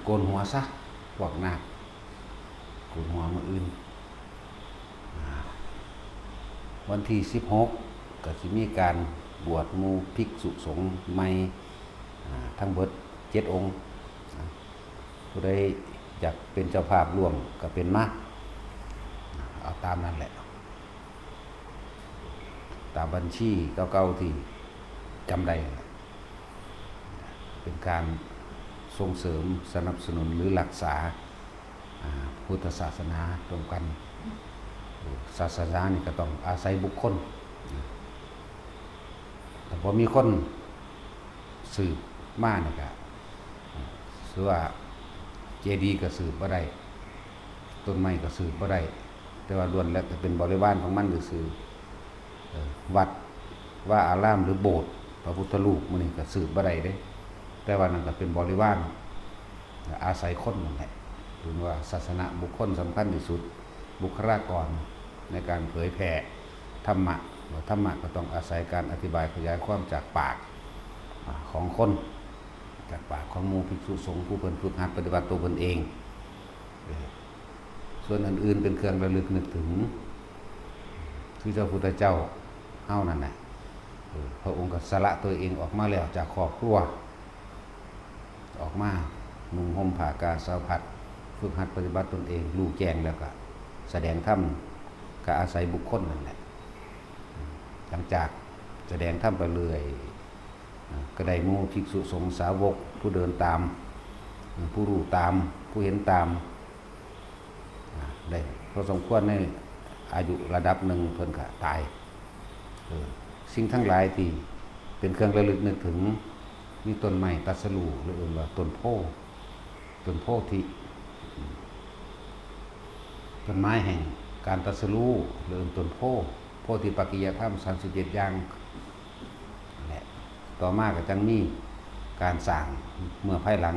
ໂກນຫົວຊະ ພວກນາກ ໂກນຫົວມື້ອື່ນ. ອາ ວັນທີສິບຫົກ ກໍຊິມີການບວດໝູ່ພິກສຸສົງໃໝ່ ອາ ທັງເບິດເຈັດອົງ. ອາ ຜູ້ໃດຢາກເປັນເຈົ້າພາບຮ່ວມກໍເປັນມາ ເອົາຕາມນັ້ນແຫຼະ ຕາມບັນຊີເກົ່າໆທີ່ຈຳໄດ້ ເປັນການສົ່ງເສີມ ສະໜັບສະໜູນ ຫຼື ຮັກສາ ອາ ພຸດທະສາສະໜາຮ່ວມກັນ. ສາສະໜານີ້ກໍຕ້ອງອາໄສບຸກຄົນ ຖ້າບໍ່ມີຄົນສືບມານີ້ກະ ຄືວ່າເຈດີກໍສືບບໍ່ໄດ້ ຕົ້ນໄມ້ກໍສືບບໍ່ໄດ້ ແຕ່ວ່າລ້ວນແລ້ວແຕ່ເປັນບໍລິວານຂອງມັນຊື່ໆ. ເອີ ວັດວາອາລາມ ຫຼື ໂບດ ພະພຸດທະຮູບ ມື້ນີ້ກໍສືບບໍ່ໄດ້ເດ້ ແຕ່ວ່ານັ້ນກໍເປັນບໍລິວານ ອາໄສຄົນນັ້ນແຫຼະ ເອີ້ນວ່າສາສະນະບຸກຄົນສຳຄັນທີ່ສຸດ ບຸກຄະລາກອນໃນການເຜີຍແຜ່ທຳມະ ແລະ ທຳມະກໍຕ້ອງອາໄສການອະທິບາຍຂະຫຍາຍຄວາມຈາກປາກ ອາ ຂອງຄົນ ຈາກປາກຂອງໝູ່ພິກສຸສົງ ຜູ້ເພິ່ນຝຶກຫັດປະຕິບັດຕົວເພິ່ນເອງ. ເອີ ສ່ວນອັນອື່ນເປັນເຄື່ອງລະລຶກນຶກເຖິງ ຄືເຈົ້າພຸດທະເຈົ້າເຮົານັ້ນແຫຼະ ເອີ ພະອົງກໍສະຫຼະຕົວເອງອອກມາແລ້ວຈາກຄອບຄົວ ອອກມານຸ່ງຫົ່ມຜ້າກາສາວພັດ ຝຶກຫັດປະຕິບັດຕົນເອງ ຮູ້ແຈ້ງແລ້ວກະສະແດງທຳ ກະອາໄສບຸກຄົນນັ້ນແຫຼະ. ຫຼັງຈາກສະແດງທຳໄປເລື້ອຍ ກໍໄດ້ໝູ່ພິກສຸສົງສາວົກ ຜູ້ເດີນຕາມ ຜູ້ຮູ້ຕາມ ຜູ້ເຫັນຕາມ ອາ ໄດ້ພໍສົມຄວນໃນອາຍຸລະດັບໜຶ່ງ ເພິ່ນກະຕາຍ. ເອີ ສິ່ງທັງຫຼາຍທີ່ເປັນເຄື່ອງລະລຶກນຶກເຖິງ ມີຕົ້ນໄມ້ຕັດສະຮູ້ ຫຼື ເອີ້ນວ່າຕົ້ນໂພ ຕົ້ນໂພທິ ຕົ້ນໄມ້ແຫ່ງການຕັດສະຮູ້ ຫຼື ເອີ້ນຕົ້ນໂພ ໂພທິປັກກິຍະທຳ ສາມສິບເຈັດຢ່າງ ແລະ ຕໍ່ມາກໍຈັ່ງມີການສ້າງເມື່ອພາຍຫຼັງ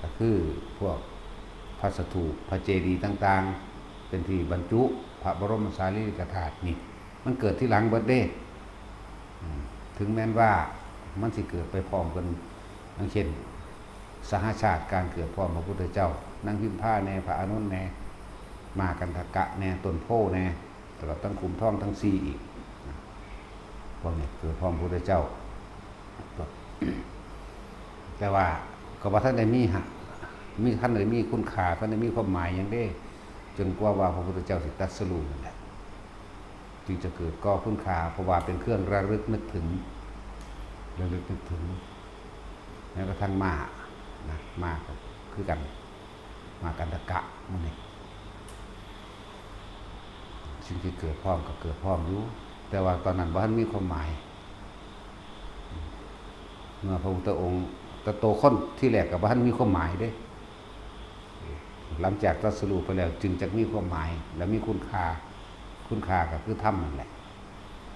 ກໍຄືພວກພະສະຖູບ ພະເຈດີຕ່າງໆ ເປັນທີ່ບັນຈຸພະບໍລົມສາລີລິກະທາດນີ້ ມັນເກີດທີຫຼັງເບິດເດ້. ອາ ເຖິງແມ່ນວ່າມັນຊິເກີດໄປພ້ອມກັນ ຢ່າງເຊັ່ນ ສະຫະຊາດການເກີດພ້ອມພະພຸດທະເຈົ້າ ນາງພິມພາແດ່ ພະອານົນແດ່ ມ້າກັນທະກະແດ່ ຕົ້ນໂພແດ່ ຕະຫຼອດທັງຂຸມທອງທັງສີ່ອີກ ພວກນີ້ເກີດພ້ອມພະພຸດທະເຈົ້າ ແຕ່ວ່າກໍບໍ່ທັນໄດ້ມີ ມີ ທັນໄດ້ມີຄຸນຄ່າ ທັນໄດ້ມີຄວາມໝາຍຫຍັງເດ້ ຈົນກວ່າວ່າພະພຸດທະເຈົ້າຊິຕັດສະຮູ້ນັ້ນແຫຼະ ຈຶ່ງຈະເກີດກໍ່ຄຸນຄ່າ ເພາະວ່າເປັນເຄື່ອງລະລຶກນຶກເຖິງ ລະລຶກນຶກເຖິງ. ແລ້ວກະທັງມ້ານະ ມ້າກໍຄືກັນ ມ້າກັນທະກະ ໝູ່ນີ້ ສິ່ງທີ່ເກີດພ້ອມກໍເກີດພ້ອມຢູ່ ແຕ່ວ່າຕອນນັ້ນບໍ່ທັນມີຄວາມໝາຍ. ເມື່ອພະພຸດທະອົງ ແຕ່ໂຕຄົນທີແລກກໍບໍ່ທັນມີຄວາມໝາຍເດ້ ຫຼັງຈາກຕັດສະຮູ້ໄປແລ້ວ ຈຶ່ງຈັກມີຄວາມໝາຍ ແລະ ມີຄຸນຄ່າ ຄຸນຄ່າກໍຄືທຳນັ້ນແຫຼະ.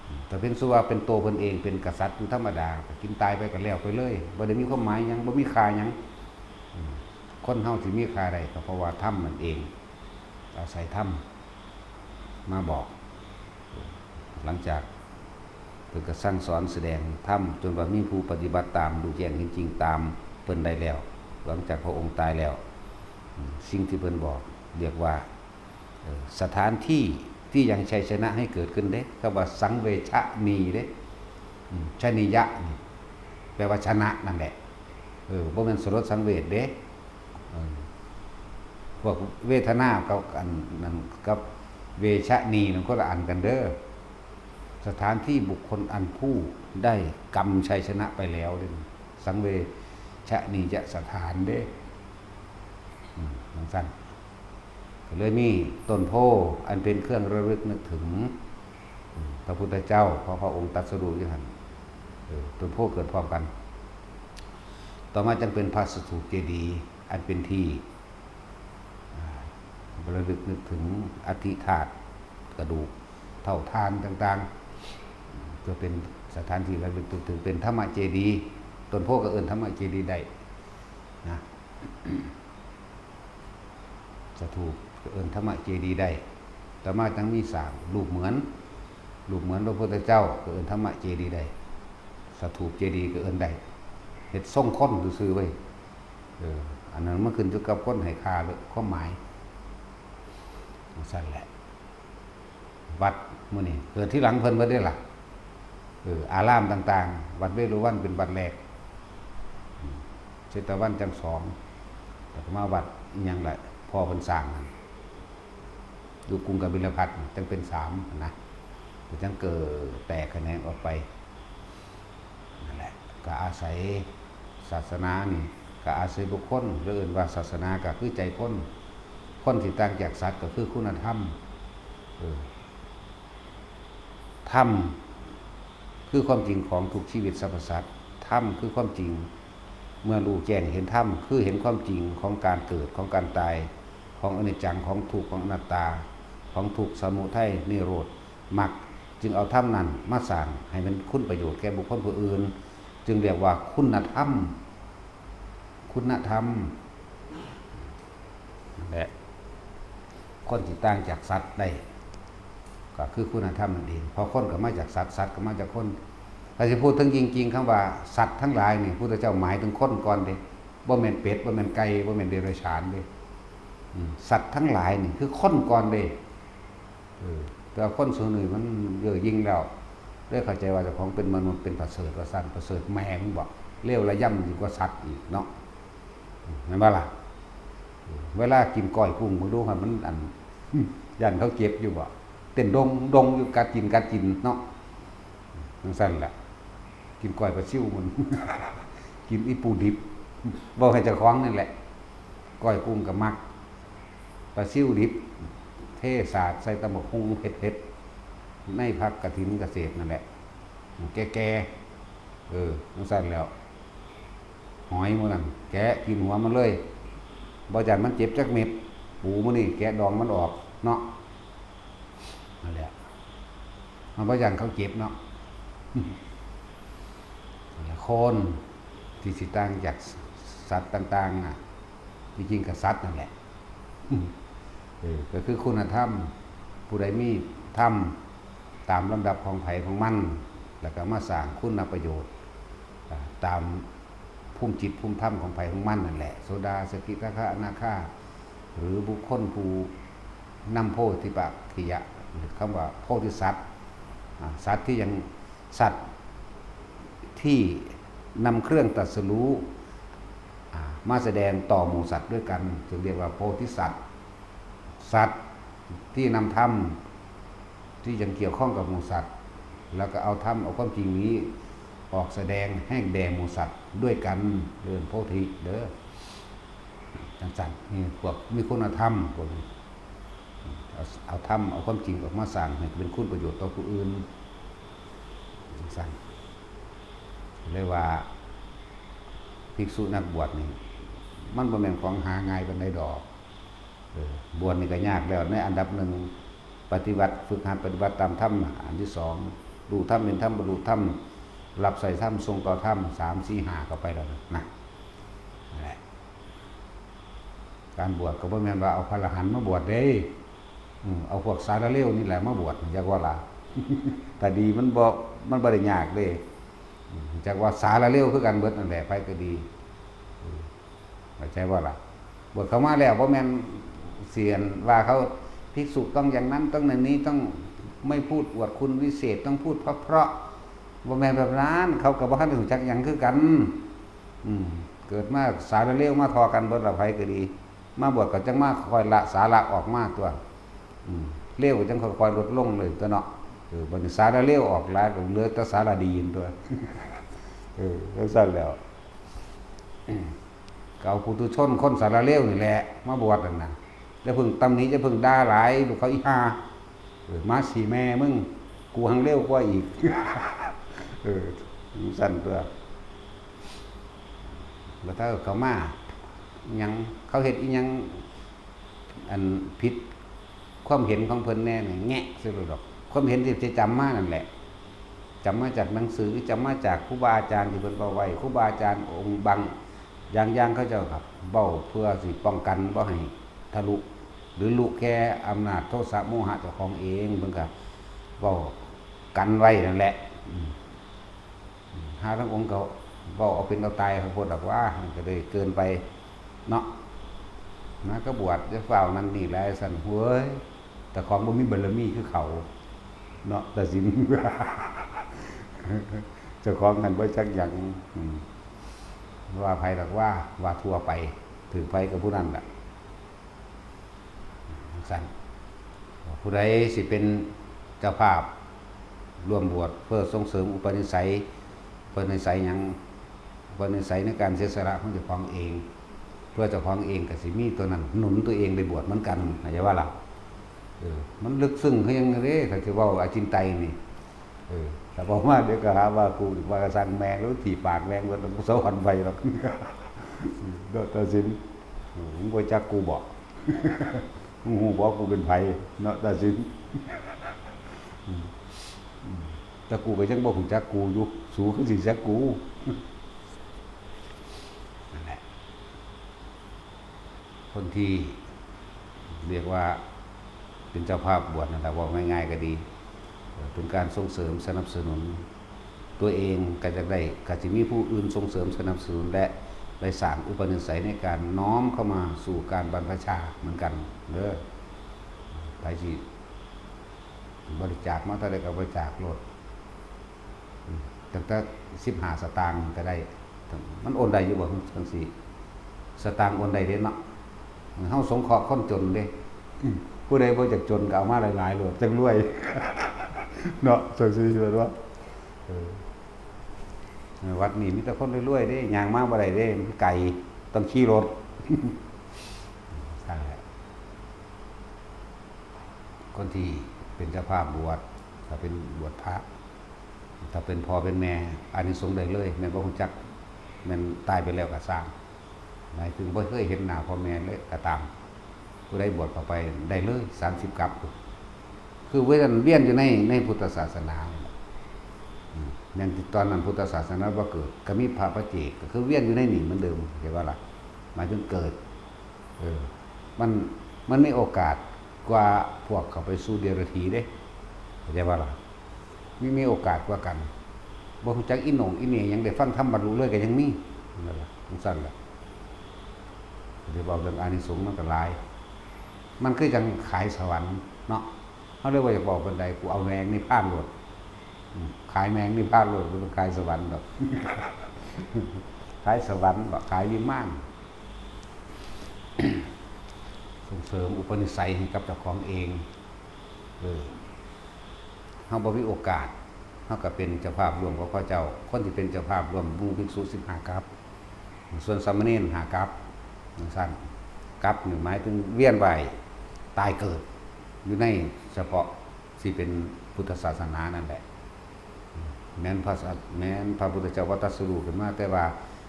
ອືມ ຖ້າເປັນ ສົມມຸດວ່າເປັນໂຕເພິ່ນເອງ ເປັນກະສັດຢູ່ທຳມະດາ ກໍກິນຕາຍໄປກໍແລ້ວໄປເລີຍ ບໍ່ໄດ້ມີຄວາມໝາຍຫຍັງ ບໍ່ມີຄ່າຫຍັງ. ອືມ ຄົນເຮົາຊິມີຄ່າໄດ້ ກໍເພາະວ່າທຳນັ້ນເອງ ອາໄສທຳມາບອກ. ຫຼັງຈາກເພິ່ນກໍສັ່ງສອນສະແດງທຳ ຈົນວ່າມີຜູ້ປະຕິບັດຕາມ ຮູ້ແຈ້ງເຫັນຈິງຕາມເພິ່ນໄດ້ແລ້ວ ຫຼັງຈາກພະອົງຕາຍແລ້ວ. ອືມ ສິ່ງທີ່ເພິ່ນບອກ ຮຽກວ່າ ເອີ ສະຖານທີ່ທີ່ຍັງໄຊຊະນະໃຫ້ເກີດຂຶ້ນເດ້ ຄຳວ່າສັງເວຊະນີເດ້. ອືມ ຊະນີຍະນີ້ແປວ່າຊະນະນັ້ນແຫຼະ ເອີ ບໍ່ແມ່ນສະຫຼົດສັງເວດເດ້. ເອີ ພວກເວທະນາກັບອັນນັ້ນ ກັບເວຊະນີນັ້ນຄົນລະອັນກັນເດີ. ສະຖານທີ່ບຸກຄົນອັນຜູ້ໄດ້ກຳໄຊຊະນະໄປແລ້ວເດ້ ສັງເວຊະນີຍະສະຖານເດ້. ອືມ ຈັ່ງຊັ້ນ ກໍເລີຍມີຕົ້ນໂພອັນເປັນເຄື່ອງລະລຶກນຶກເຖິງ ອືມ ພະພຸດທະເຈົ້າ ເພາະພະອົງຕັດສະຮູ້ຢູ່ຫັ້ນ ເອີ ຕົ້ນໂພເກີດພ້ອມກັນ. ຕໍ່ມາຈຶ່ງເປັນພະສະຖູບເຈດີ ອັນເປັນທີ່ ອ່າ ລະລຶກນຶກເຖິງອັດຖິທາດ ກະດູກ ເຖົ້າຖ່ານຕ່າງໆ ເພື່ອເປັນສະຖານທີ່ລະລຶກນຶກເຖິງ ເປັນທຳມະເຈດີ. ຕົ້ນໂພກໍເອີ້ນທຳມະເຈດີໄດ້ນະ ສະຖູບກໍເອີ້ນທຳມະເຈດີໄດ້. ຕໍ່ມາຈັ່ງມີສ້າງຮູບເໝືອນ ຮູບເໝືອນພະພຸດທະເຈົ້າກໍເອີ້ນທຳມະເຈດີໄດ້ ສະຖູບເຈດີກໍເອີ້ນໄດ້. ເຮັດຊົງຄົນຊື່ໆ ເວີຍ ເອີ ນັ້ນມັນຂຶ້ນຢູ່ກັບຄົນໃຫ້ຄ່າເລີຍ ຄວາມໝາຍ ຈັ່ງຊັ້ນແຫຼະ. ວັດມື້ນີ້ເກີດທີຫຼັງເພິ່ນເບິດເດ້ລະ. ເອີ ອາຣາມຕ່າງໆ ວັດເວລຸວັນເປັນວັດແລກ ເຊຕະວັນຈັ່ງສອງ ແລ້ວກໍມາວັດອີ່ຫຍັງລະ ພໍ່ເພິ່ນສ້າງນັ້ນ ຢູ່ກຸງກະບິລະພັດຈັ່ງເປັນສາມນະ ກໍຈັ່ງເກີດແຕກຂະແໜງອອກໄປ. ນັ້ນແຫຼະ ກໍອາໄສ ສາສະໜານີ້ກໍອາໄສບຸກຄົນ ຫຼືເອີ້ນວ່າສາສະໜາກໍຄືໃຈຄົນ. ຄົນທີ່ຕ່າງຈາກສັດກໍຄືຄຸນນະທຳ. ເອີ ທຳຄືຄວາມຈິງຂອງທຸກຊີວິດສັບພະສັດ. ທຳຄືຄວາມຈິງ ເມື່ອຮູ້ແຈ້ງເຫັນທຳ ຄືເຫັນຄວາມຈິງຂອງການເກີດ ຂອງການຕາຍ ຂອງອະນິດຈັງ ຂອງທຸກ ຂອງອະນັດຕາ ຂອງທຸກ ສະມຸໄທ ນິໂຣດ ມັກ ຈຶ່ງເອົາທຳນັ້ນມາສ້າງໃຫ້ເປັນຄຸນປະໂຫຍດແກ່ບຸກຄົນຜູ້ອື່ນ ຈຶ່ງຮຽກວ່າຄຸນນະທຳ ຄຸນນະທຳ ແລະ ຄົນທີ່ຕ່າງຈາກສັດໄດ້ ກໍຄືຄຸນນະທຳນັ້ນເອງ. ເພາະຄົນກໍມາຈາກສັດ ສັດກໍມາຈາກຄົນ. ຖ້າຊິພູດເຖິງຈິງໆ ຄຳວ່າສັດທັງຫຼາຍນີ້ ພຸດທະເຈົ້າໝາຍເຖິງຄົນກ່ອນເດ້ ບໍ່ແມ່ນເປັດ ບໍ່ແມ່ນໄກ່ ບໍ່ແມ່ນເດຍລະສານເດ້. ອືມ ສັດທັງຫຼາຍນີ້ຄືຄົນກ່ອນເດ້. ເອີ ແຕ່ວ່າຄົນສ່ວນໜຶ່ງມັນເຍີ້ອຍິ່ງແລ້ວ ເລີຍເຂົ້າໃຈວ່າເຈົ້າຂອງເປັນມະນຸດເປັນປະເສີດວ່າຊັ້ນ. ປະເສີດແມ່ມຶງບໍ ເລວລະຍຳຍິ່ງກວ່າສັດອີກເນາະ ແມ່ນບໍ່ລະ? ເວລາກິນກ້ອຍກຸ້ງເບິ່ງດູ ມັນ ອັນ ຢ້ານເຂົາເຈັບຢູ່ບໍ ເຕັ້ນດົງໆ ຢູ່ ກັດກິນ ກັດກິນເນາະ. ຈັ່ງຊັ້ນແຫຼະ ກິນກ້ອຍປາຊິວມັນ ກິນອີ່ປູດິບ ເວົ້າໃຫ້ເຈົ້າຂອງນີ້ແຫຼະ. ກ້ອຍກຸ້ງກໍມັກ ປາຊິວດິບ ເທສາດໃສ່ຕຳບັກຫຸ່ງເຜັດໆ ໃນຜັກກະຖິນກະເສດນັ້ນແຫຼະ ແກ່ໆ ເອີ ຈັ່ງຊັ້ນແລ້ວ. ຫອຍມື້ນັ້ນ ແກະກິນຫົວມັນເລີຍ ບໍ່ຢ້ານມັນເຈັບຈັກເມັດ. ປູມື້ນີ້ແກະດອງມັນອອກເນາະ. ນັ້ນແຫຼະ ເຮົາບໍ່ຢ້ານເຂົາເຈັບເນາະ. ຄົນທີ່ຊິຕ່າງຈາກສັດຕ່າງໆນະ ທີ່ຈິງກໍສັດນັ້ນແຫຼະ ເອີ ກໍຄືຄຸນນະທຳ. ຜູ້ໃດມີທຳຕາມລຳດັບຂອງໃຜຂອງມັນ ແລ້ວກໍມາສ້າງຄຸນນະປະໂຫຍດ ອາ ຕາມ ພູມຈິດພູມທຳຂອງໃຜຂອງມັນນັ້ນແຫຼະ ໂສດາ ສະກິທາຄາ ອະນາຄາ ຫຼືບຸກຄົນຜູ້ນຳໂພທິປັກຂະຍະ ຄຳວ່າໂພທິສັດ ອາ ສັດທີ່ຍັງ ສັດທີ່ນຳເຄື່ອງຕັດສະຮູ້ ອາ ມາສະແດງຕໍ່ໝູ່ສັດດ້ວຍກັນ ຈຶ່ງຮຽກວ່າໂພທິສັດ. ສັດທີ່ນຳທຳ ທີ່ຍັງກ່ຽວຂ້ອງກັບໝູ່ສັດ ແລ້ວກໍເອົາທຳ ເອົາຄວາມຈິງນີ້ອອກສະແດງໃຫ້ແດ່ໝູ່ສັດດ້ວຍກັນ ເອີ້ນໂພທິເດີ້. ຈັ່ງຊັ້ນ ມີພວກມີຄຸນນະທຳພວກນີ້ ເອົາ ເອົາທຳ ເອົາຄວາມຈິງອອກມາສ້າງໃຫ້ເປັນຄຸນປະໂຫຍດຕໍ່ຜູ້ອື່ນ ຈັ່ງຊັ້ນ. ເລີຍວ່າ ພິກສຸນັກບວດນີ້ ມັນບໍ່ແມ່ນຂອງຫາງ່າຍປານໃດດອກ. ເອີ ບວດນີ້ກໍຍາກແລ້ວ ໃນອັນດັບໜຶ່ງ ປະຕິບັດ ຝຶກຫັດປະຕິບັດຕາມທຳ. ອັນທີສອງ ຮູ້ທຳ ເຫັນທຳ ບັນລຸທຳ ຮັບໃຊ້ທຳ ສົ່ງຕໍ່ທຳ. ສາມ ສີ່ ຫ້າ ເຂົ້າໄປແລ້ວນະ ນັ້ນແຫຼະ. ການບວດກໍບໍ່ແມ່ນວ່າເອົາພະອະລະຫັນມາບວດເດ້. ອືມ ເອົາພວກສາລະເລວນີ້ແຫຼະມາບວດ ຈັກວ່າລະ. ຕາດີມັນບໍ່ ມັນບໍ່ໄດ້ຍາກເດ້. ອືມ ຈັກວ່າສາລະເລວຄືກັນເບິດນັ້ນແຫຼະ ໃຜກໍດີ. ເອີ ເຂົ້າໃຈບໍ່ລະ? ບວດເຂົ້າມາແລ້ວ ບໍ່ແມ່ນຊິ ອັນ ວ່າເຂົາ ພິກສຸຕ້ອງຢ່າງນັ້ນ ຕ້ອງຢ່າງນີ້ ຕ້ອງໄມ່ພູດອວດຄຸນວິເສດ ຕ້ອງພູດເພາະໆ ບໍ່ແມ່ນແບບນັ້ນ. ເຂົາກໍບໍ່ທັນໄດ້ຮູ້ຈັກຫຍັງຄືກັນ. ອືມ ເກີດມາສາລະເລວມາທໍ່ກັນເບິດລະ ໃຜກໍດີ. ມາບວດກໍຈັ່ງມາຄ່ອຍລະສາລະອອກມາຕົວະ. ອືມ ເລວກໍຈັ່ງຄ່ອຍໆ ລົດລົງເລີຍຕົວະເນາະ. ເອີ ບັດນີ້ສາລະເລວອອກຫຼາຍ ກໍເຫຼືອແຕ່ສາລະດີຕົວະ. ເອີ ຈັ່ງຊັ້ນແລ້ວ ກໍເອົາປຸຖຸຊົນຄົນສາລະເລວນີ້ແຫຼະມາບວດນັ້ນນະ. ຢ່າເພິ່ງຕຳໜິ ຢ່າເພິ່ງດ່າຫຼາຍ ລູກເຂົາອີຫ່າ. ເອີ ມາສີແມ່ມຶງ ກູຫາງເລວກວ່າອີກ. ເອີ ຈັ່ງຊັ້ນຕົວະ. ແລ້ວຖ້າເຂົາມາຫຍັງ ເຂົາເຮັດອີ່ຫຍັງ ອັນ ຜິດຄວາມເຫັນຂອງເພິ່ນແດ່ນີ້ ແງະໃສ່ໂລດດອກ. ຄວາມເຫັນທີ່ຈະຈຳມານັ້ນແຫຼະ ຈຳມາຈາກໜັງສື ຈຳມາຈາກຄູບາອາຈານທີ່ເພິ່ນເວົ້າໄວ້. ຄູບາອາຈານອົງບາງຢ່າງໆ ເຂົາເຈົ້າກໍເວົ້າເພື່ອຊິປ້ອງກັນບໍ່ໃຫ້ທະລຸ ຫຼື ລຸແກ່ອຳນາດໂທສະໂມຫະເຈົ້າຂອງເອງ ເພິ່ນກໍເວົ້າກັນໄວ້ນັ້ນແຫຼະ. ອືມ ຫາລາງອົງກໍເວົ້າເອົາເປັນເອົາຕາຍຄັກໂພດດອກວ່າ ມັນກໍເລີຍເກີນໄປ. ເນາະ ມາກໍບວດ ຢ່າຟ້າວນັ້ນນີ້ຫຼາຍ ຊັ້ນ ໂອ້ຍ ເຈົ້າຂອງບໍ່ມີບາລະມີຄືເຂົາເນາະ ຕາສິນ ເຈົ້າຂອງຫັ້ນບໍ່ຈັກຫຍັງ ອືມ ວ່າໃຜດອກວ່າ ວ່າທົ່ວໄປ ຖືກໃຜກໍຜູ້ນັ້ນລະ ຈັ່ງຊັ້ນ ຜູ້ໃດຊິເປັນເຈົ້າພາບຮ່ວມບວດ ເພື່ອສົ່ງເສີມອຸປະນິໄສ ອຸປະນິໄສຫຍັງ? ອຸປະນິໄສໃນການເສຍສະຫຼະຂອງເຈົ້າຂອງເອງ ເພື່ອເຈົ້າຂອງເອງກໍຊິມີຕົວນັ້ນໜູນຕົວເອງໄດ້ບວດເໝືອນກັນ ເຂົ້າໃຈບໍ່ລະ? ເອີ ມັນເລິກເຊິ່ງຄືຫຍັງເດ້ ຖ້າຊິເວົ້າອາຈິນໄຕນີ້ ເອີ ຖ້າເວົ້າມາດຽວກໍຫາວ່າກູອີກ ວ່າກໍຊ່າງແມ່ງ ແລ້ວຖີບປາກແມ່ງເບິດ ແລ້ວກູສະຫວັນໄປດອກ ເນາະ ຕາສິນ ເອີ ມຶງບໍ່ຈັກກູບໍ? ມຶງຮູ້ບໍ່ກູເປັນໃຜ? ເນາະ ຕາສິນ ອືມ ອືມ ແຕ່ກູກໍຍັງບໍ່ຮູ້ຈັກກູຢູ່ ສູຄືຊິຈັກກູ? ນັ້ນແຫຼະ ຄົນທີ່ຮຽກວ່າເປັນເຈົ້າພາບບວດນັ້ນລະ ເວົ້າງ່າຍໆກໍດີ ເປັນການສົ່ງເສີມສະໜັບສະໜູນ ຕົວເອງກໍຢາກໄດ້ ກໍຊິມີຜູ້ອື່ນສົ່ງເສີມສະໜັບສະໜູນ ແລະ ໄດ້ສ້າງອຸປະນິໄສໃນການນ້ອມເຂົ້າມາສູ່ການບັນພະຊາເໝືອນກັນເດີ ໃຜຊິບໍລິຈາກມາເທົ່າໃດກໍບໍລິຈາກໂລດ ອືມ ຕັ້ງແຕ່ສິບຫ້າສະຕາງກໍໄດ້ ມັນໂອນໄດ້ຢູ່ບໍ່? ຈັ່ງຊີ້ ສະຕາງໂອນໄດ້ເດ້ເນາະ ເຮົາສົງເຄາະຄົນຈົນເດ້ ອືມ ຜູ້ໃດບໍ່ຢາກຈົນກໍເອົາມາຫຼາຍໆໂລດ ຈັ່ງລວຍ ເນາະ ຈັ່ງຊີ້ແມ່ນບໍ່? ເອີ ວັດນີ້ມີແຕ່ຄົນລວຍໆເດ້ ຍ່າງມາບໍ່ໄດ້ເດ້ ມັນໄກ ຕ້ອງຂີ່ລົດ ຊັ້ນແຫຼະ ຄົນທີ່ເປັນເຈົ້າພາບບວດ ຖ້າເປັນບວດພະ ຖ້າເປັນພໍ່ເປັນແມ່ ອານິສົງໄດ້ເລີຍ ແມ່ນບໍ່ຮູ້ຈັກ ແມ່ນຕາຍໄປແລ້ວກໍຊ່າງ ໝາຍເຖິງບໍ່ເຄີຍເຫັນໜ້າພໍ່ແມ່ເລີຍກໍຕາມ ຜູ້ໃດບວດເຂົ້າໄປໄດ້ເລີຍ ສາມສິບກັບ ຄືວຽນ ວຽນຢູ່ໃນ ໃນພຸດທະສາສະໜານີ້ແຫຼະ ອືມ ແມ່ນຕອນນັ້ນພຸດທະສາສະໜາບໍ່ເກີດ ກໍມີພະປະເຈກ ກໍຄືວຽນຢູ່ໃນນີ້ເໝືອນເດີມ ເຫັນບໍ່ລະ? ໝາຍເຖິງເກີດ ເອີ ມັນ ມັນມີໂອກາດກວ່າພວກເຂົ້າໄປສູ່ເດຍລະຖີເດ້ ເຂົ້າໃຈບໍ່ລະ? ມີ ມີໂອກາດກວ່າກັນ ບໍ່ຮູ້ຈັກອີ່ໜົງອີ່ເໜ່ຫຍັງ ໄດ້ຟັງທຳບັນລຸເລີຍກໍຍັງມີ ນັ້ນລະ ຈັ່ງຊັ້ນລະ ຊິເວົ້າເລື່ອງອານິສົງມັນກໍຫຼາຍ ມັນຄືຈັ່ງຂາຍສະຫວັນເນາະ ເຮົາເລີຍບໍ່ຢາກເວົ້າປານໃດ ກູເອົາແມງນິບພານໂລດ ອືມ ຂາຍແມງນິບພານໂລດ ບໍ່ຕ້ອງຂາຍສະຫວັນດອກ ຂາຍສະຫວັນບໍ ຂາຍວິມານ ສົ່ງເສີມອຸປະນິໄສໃຫ້ກັບເຈົ້າຂອງເອງ ເອີ ເຮົາບໍ່ມີໂອກາດ ເຮົາກໍເປັນເຈົ້າພາບຮ່ວມກັບເຂົາເຈົ້າ ຄົນທີ່ເປັນເຈົ້າພາບຮ່ວມໝູ່ພິກສຸສິບຫ້າກັບ ສ່ວນສາມະເນນຫ້າກັບ ຈັ່ງຊັ້ນ ກັບນີ້ໝາຍເຖິງວຽນວ່າຍຕາຍເກີດ ຢູ່ໃນສະເພາະທີ່ເປັນພຸດທະສາສະໜານັ້ນແຫຼະ ແມ່ນພະສາ ແມ່ນພະພຸດທະເຈົ້າວ່າຕັດສະຮູ້ຂຶ້ນມາ ແຕ່ວ່າ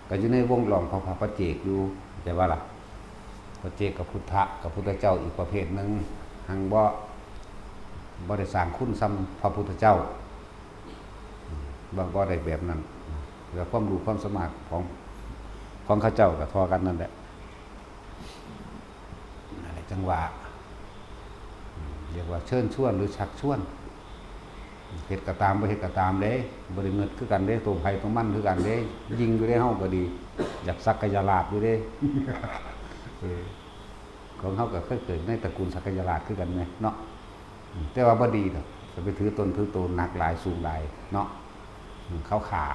ກໍຢູ່ໃນວົງລ້ອມຂອງພະປັດເຈກຢູ່ ເຂົ້າໃຈບໍ່ລະ? ປັດເຈກກະພຸດທະ ກະພຸດທະເຈົ້າອີກປະເພດໜຶ່ງ ຮັ່ງບໍ່ ບໍ່ໄດ້ສ້າງຄຸນສ່ຳພະພຸດທະເຈົ້າ ບໍ່ ບໍ່ໄດ້ແບບນັ້ນ ແລະ ຄວາມຮູ້ຄວາມສາມາດຂອງ ຂອງເຂົາເຈົ້າກະທໍ່ກັນນັ້ນແຫຼະ ນັ້ນແຫຼະ ຈັ່ງວ່າ ອືມ ຮຽກວ່າເຊີນຊວນ ຫຼື ຊັກຊວນ ເຮັດກໍຕາມ ບໍ່ເຮັດກໍຕາມເດ້ ບໍ່ໄດ້ງຶດຄືກັນເດ້ ໂຕໃຜໂຕມັນຄືກັນເດ້ ຍິງຢູ່ເດ້ ເຮົາກໍດີ ຢາກສັກກະຍາລາດຢູ່ເດ້ ເອີ ຂອງເຮົາກໍເຄີຍເກີດໃນຕະກູນສັກກະຍາລາດຄືກັນແມະເນາະ ອືມ ແຕ່ວ່າບໍ່ດີດອກ ຈະໄປຖືຕົນຖືໂຕໜັກຫຼາຍສູງຫຼາຍເນາະ ອືມ ເຂົາຂ້າ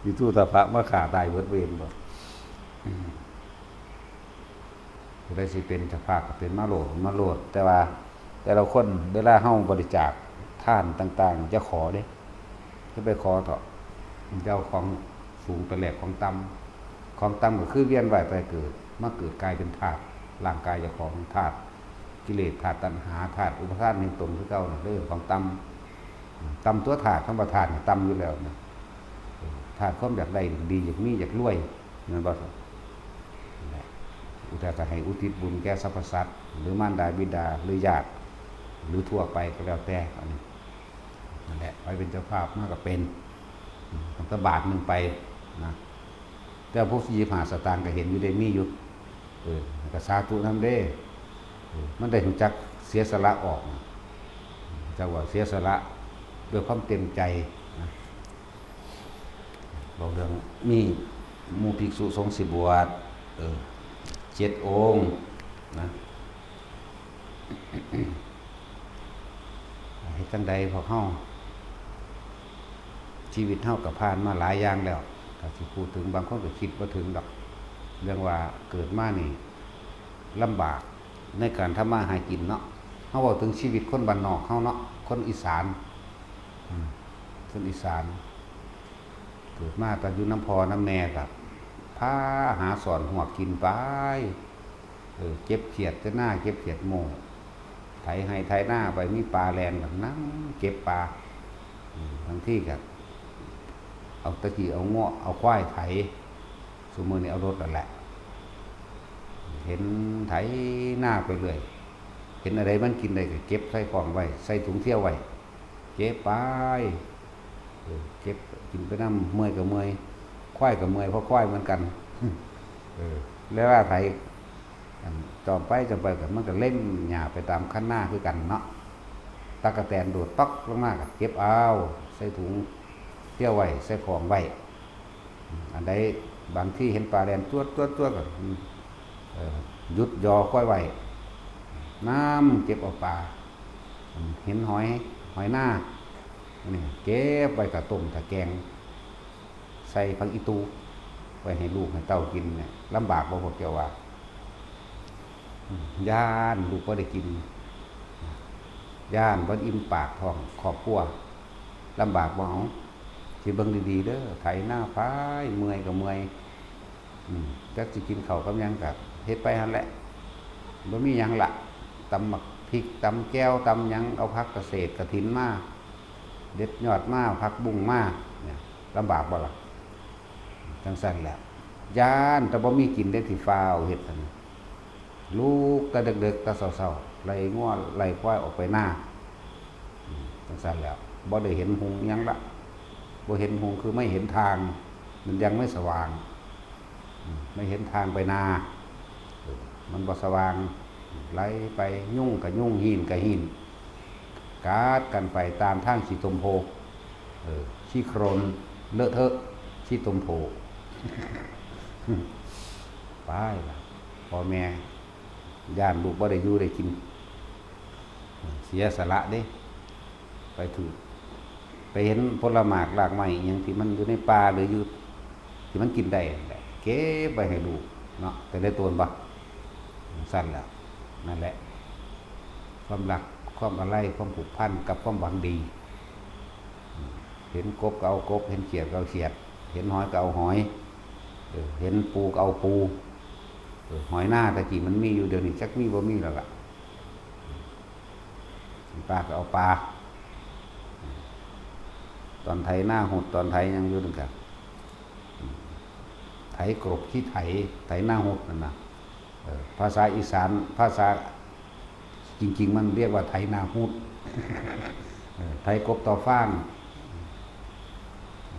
ວິທູດຕະພະມາຂ້າຕາຍເບິດເວນບໍ່ ອືມ ຜູ້ໃດຊິເປັນເຈົ້າພາບກໍເປັນມາໂລດ ມາໂລດ ແຕ່ວ່າແຕ່ລະຄົນເວລາເຮົາບໍລິຈາກທານຕ່າງໆ ຢ່າຂໍເດ້ ຢ່າໄປຂໍເຖາະ ຢ່າເອົາຂອງສູງໄປແລກຂອງຕ່ຳ ຂອງຕ່ຳກໍຄືວຽນວ່າຍຕາຍເກີດ ມາເກີດກາຍເປັນທາດ ຮ່າງກາຍເຈົ້າຂອງທາດ ກິເລດທາດ ຕັນຫາທາດ ອຸປາທານແຫ່ງຕົນຄືເກົ່ານັ້ນເດີ ຂອງຕ່ຳ ຕ່ຳຕົວະທາດ ຄຳວ່າທາດນີ້ຕ່ຳຢູ່ແລ້ວນະ ທາດຄວາມຢາກໄດ້ ຢາກດີ ຢາກມີ ຢາກລວຍ ແມ່ນບໍ່? ນັ້ນແຫຼະ ອຸທິດ ກໍໃຫ້ອຸທິດບຸນແກ່ສັບພະສັດ ຫຼື ມານດາບິດາ ຫຼື ຍາດ ຫຼື ທົ່ວໄປກໍແລ້ວແຕ່ ອັນນີ້ ນັ້ນແຫຼະ ໃຜເປັນເຈົ້າພາບມາກໍເປັນ ອືມ ຕັ້ງແຕ່ບາດໜຶ່ງໄປນະ ແຕ່ພວກຊາວຫ້າສະຕາງກໍເຫັນຢູ່ເດ້ ມີຢູ່ ເອີ ກໍສາທຸນຳເດ້ ເອີ ມັນໄດ້ຮູ້ຈັກເສຍສະຫຼະອອກ ເຈົ້າວ່າເສຍສະຫຼະດ້ວຍຄວາມເຕັມໃຈນະ ເວົ້າເລື່ອງມີໝູ່ພິກສຸສົງຊິບວດ ເອີ ເຈັດອົງນະ. ເຮັດຈັ່ງໃດພວກເຮົາ ຊີວິດເຮົາກໍຜ່ານມາຫຼາຍຢ່າງແລ້ວ ກໍຊິພູດເຖິງ ບາງຄົນກໍຄິດບໍ່ເຖິງດອກ ເລື່ອງວ່າເກີດມານີ້ລຳບາກໃນການທຳມາຫາກິນເນາະ. ເຮົາເວົ້າເຖິງຊີວິດຄົນບ້ານນອກເຮົາເນາະ ຄົນອີສານ ອືມ ຄົນອີສານ ເກີດມາກໍຢູ່ນຳພໍ່ນຳແມ່ ກໍພາຫາສອນຮວກກິນໄປ ເອີ ເກັບຂຽດແຕ່ນາ ເກັບຂຽດໂມ້ ໄຖໄຮ່ໄຖນາໄປ ມີປາແລ່ນກໍນັ່ງເກັບປາ ອືມ ບາງທີກໍເອົາ ແຕ່ກີ້ເອົາງົວເອົາຄວາຍໄຖ ຊຸມື້ນີ້ເອົາລົດແລ້ວແຫຼະ ເຫັນໄຖນາໄປເລື້ອຍ ເຫັນອັນໃດມັນກິນໄດ້ກໍເກັບໃສ່ຂ້ອງໄວ້ ໃສ່ຖົງທຽວໄວ້ ເກັບໄປ ເອີ ເກັບກິນໄປນຳ ເມື່ອຍກໍເມື່ອຍ ຄວາຍກໍເມື່ອຍ ເພາະຄວາຍເໝືອນກັນ ເອີ ເວລາໄຖ ອັນ ຈອມໄປ ຈອມໄປ ກໍ ມັນກໍເລັມຫຍ້າໄປຕາມຄັນນາຄືກັນເນາະ ຕັ๊ກກະແຕນໂດດຕ໊ອກລົງມາ ກໍເກັບເອົາ ໃສ່ຖົງທຽວໄວ້ ໃສ່ຂ້ອງໄວ້. ອັນໃດບາງທີເຫັນປາແລ່ນຈວດໆໆ ກໍ ເອີ ຢຸດຍໍຄວາຍໄວ້ ນຳເກັບເອົາປາ ເຫັນຫອຍ ຫອຍນາ ນີ້ເກັບໄວ້ຖ້າຕົ້ມຖ້າແກງ ໃສ່ຜັກອີ່ຕູ່ ໄວ້ໃຫ້ລູກໃຫ້ເຕົ້າກິນນີ້ ລຳບາກບໍ່ພວກເຈົ້າວ່າ? ຢ້ານລູກບໍ່ໄດ້ກິນ ຢ້ານບໍ່ອີ່ມປາກທ້ອງຄອບຄົວ ລຳບາກບໍ່ເອົາ? ຊິເບິ່ງດີໆເດີ ໄຖນາໄປ ເມື່ອຍກໍເມື່ອຍ ອືມ ຈັກຊິກິນເຂົ້າກັບຫຍັງກໍເຮັດໄປຫັ້ນແຫຼະ ບໍ່ມີຫຍັງລະ ຕຳໝາກພິກ ຕຳແຈ່ວ ຕຳຫຍັງ ເອົາຜັກກະເສດກະຖິນມາ ເດັດຍອດມາ ຜັກບຸ້ງມາ ເນຍ ລຳບາກບໍ່ລະ? ຈັ່ງຊັ້ນແຫຼະ ຢ້ານແຕ່ບໍ່ມີກິນເດ້ ທີ່ຟ້າວເຮັດຫັ້ນ ລຸກແຕ່ເດິກໆ ແຕ່ເຊົ້າໆ ໄລ່ງົວໄລ່ຄວາຍອອກໄປນາ ອືມ ຈັ່ງຊັ້ນແຫຼະ ບໍ່ໄດ້ເຫັນຮຸ່ງຫຍັງລະ ບໍ່ເຫັນຮຸ່ງຄືໄມ່ເຫັນທາງ ມັນຍັງໄມ່ສະຫວ່າງ ອືມ ໄມ່ເຫັນທາງໄປນາ ເອີ ມັນບໍ່ສະຫວ່າງ ໄລ່ໄປ ຍຸງກໍຍຸງ ຮີນກໍຮີນ ກັດກັນໄປຕາມທາງຂີ້ຕົມໂພ ເອີ ຂີ້ໂຄຣນເລາະເທາະ ຂີ້ຕົມໂພ ໄປລະ ພໍ່ແມ່ ຢ້ານລູກບໍ່ໄດ້ຢູ່ໄດ້ກິນ ເສຍສະຫຼະເດ້ ໄປຖືກ ໄປເຫັນຜົນລະໝາກລາກໄມ້ອີ່ຫຍັງທີ່ມັນຢູ່ໃນປ່າ ຫຼືຢູ່ທີ່ມັນກິນໄດ້ນັ້ນແຫຼະ ເກັບໄວ້ໃຫ້ລູກເນາະ ແຕ່ລະຕົນບໍ່ ຈັ່ງຊັ້ນແຫຼະ ນັ້ນແຫຼະ ຄວາມຮັກ ຄວາມອາໄລ ຄວາມຜູກພັນກັບຄວາມຫວັງດີ ເຫັນກົບກໍເອົາກົບ ເຫັນຂຽດກໍເອົາຂຽດ ເຫັນຫອຍກໍເອົາຫອຍ ເອີ ເຫັນປູກໍເອົາປູ ເອີ ຫອຍນາແຕ່ກີ້ມັນມີຢູ່ ດຽວນີ້ຈັກມີບໍ່ມີແລ້ວລະ ປາກໍເອົາປາ ຕອນໄຖນາຮຸດ ຕອນໄຖຫຍັງຢູ່ນັ້ນກະ ໄຖກົບຂີ້ໄຖ ໄຖນາຮຸດນັ້ນນະ ເອີ ພາສາອີສານ ພາສາຈິງໆ ມັນຮຽກວ່າໄຖນາຮຸດ ເອີ ໄຖກົບຕໍ່ຟາງ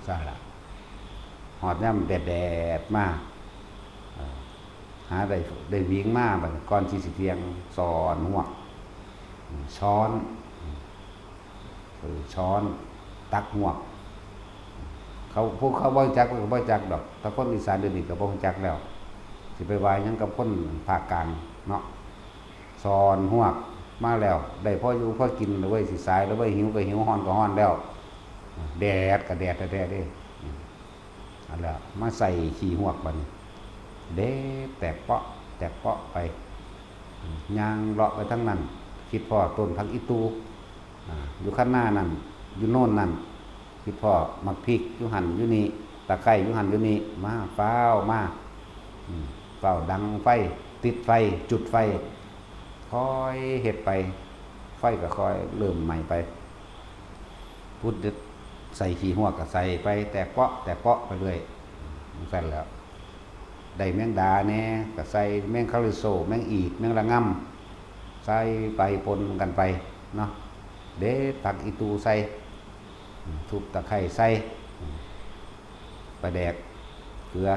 ຊັ້ນລະ ຮອດຍາມແດດໆ ມາ ເອີ ຫາໄດ້ ໄດ້ຫວີງມາ ບັດກ່ອນຊິ ຊິທ່ຽງ ຊ້ອນຮວກ ຊ້ອນ ເອີ ຊ້ອນ ຕັກຮວກ ເຂົາ ພວກເຂົາບໍ່ຮູ້ຈັກ ເຂົາກໍບໍ່ຮູ້ຈັກດອກ ຖ້າຄົນອີສານດຽວນີ້ກໍບໍ່ຮູ້ຈັກແລ້ວ ຊິໄປວ່າຫຍັງກັບຄົນພາກກາງເນາະ ຊ້ອນຮວກມາແລ້ວ ໄດ້ພໍຢູ່ພໍກິນແລ້ວເວີຍ ຊິສາຍແລ້ວເວີຍ ຫິວກໍຫິວ ຮ້ອນກໍຮ້ອນແລ້ວ ແດດກໍແດດແທ້ໆເດ້ ອັນແລ້ວມາໃສ່ຂີ້ຮວກບັດນີ້ ເດັດແຕກເປາະແຕກເປາະໄປ ຍ່າງເລາະໄປທາງນັ້ນ ຄິດພໍ້ຕົ້ນຜັກອີ່ຕູ່ ອາ ຢູ່ຄັນນານັ້ນ ຢູ່ໂນນນັ້ນ ຄິດພໍ້ໝາກພິກຢູ່ຫັ້ນຢູ່ນີ້ ຕະໄຄຢູ່ຫັ້ນຢູ່ນີ້ ມາ ຟ້າວມາ ອືມ ຟ້າວດັງໄຟ ຕິດໄຟ ຈຸດໄຟ ຄ່ອຍເຮັດໄປ ໄຟກໍຄ່ອຍເລີ່ມໄໝ້ໄປ ພຸດເດັດໃສ່ຂີ້ຮວກກໍໃສ່ໄປ ແຕກເປາະແຕກເປາະໄປເລື້ອຍ ຈັ່ງຊັ້ນແຫຼະ ໄດ້ແມງດາແດ່ກໍໃສ່ ແມງຄາລິໂຊ ແມງອີດ ແມງລະງຳ ໃສ່ໄປປົນກັນໄປເນາະ ເດັດຜັກອີ່ຕູ່ໃສ່ ທຸບຕະໄຄໃສ່ ປາແດກ ເກືອ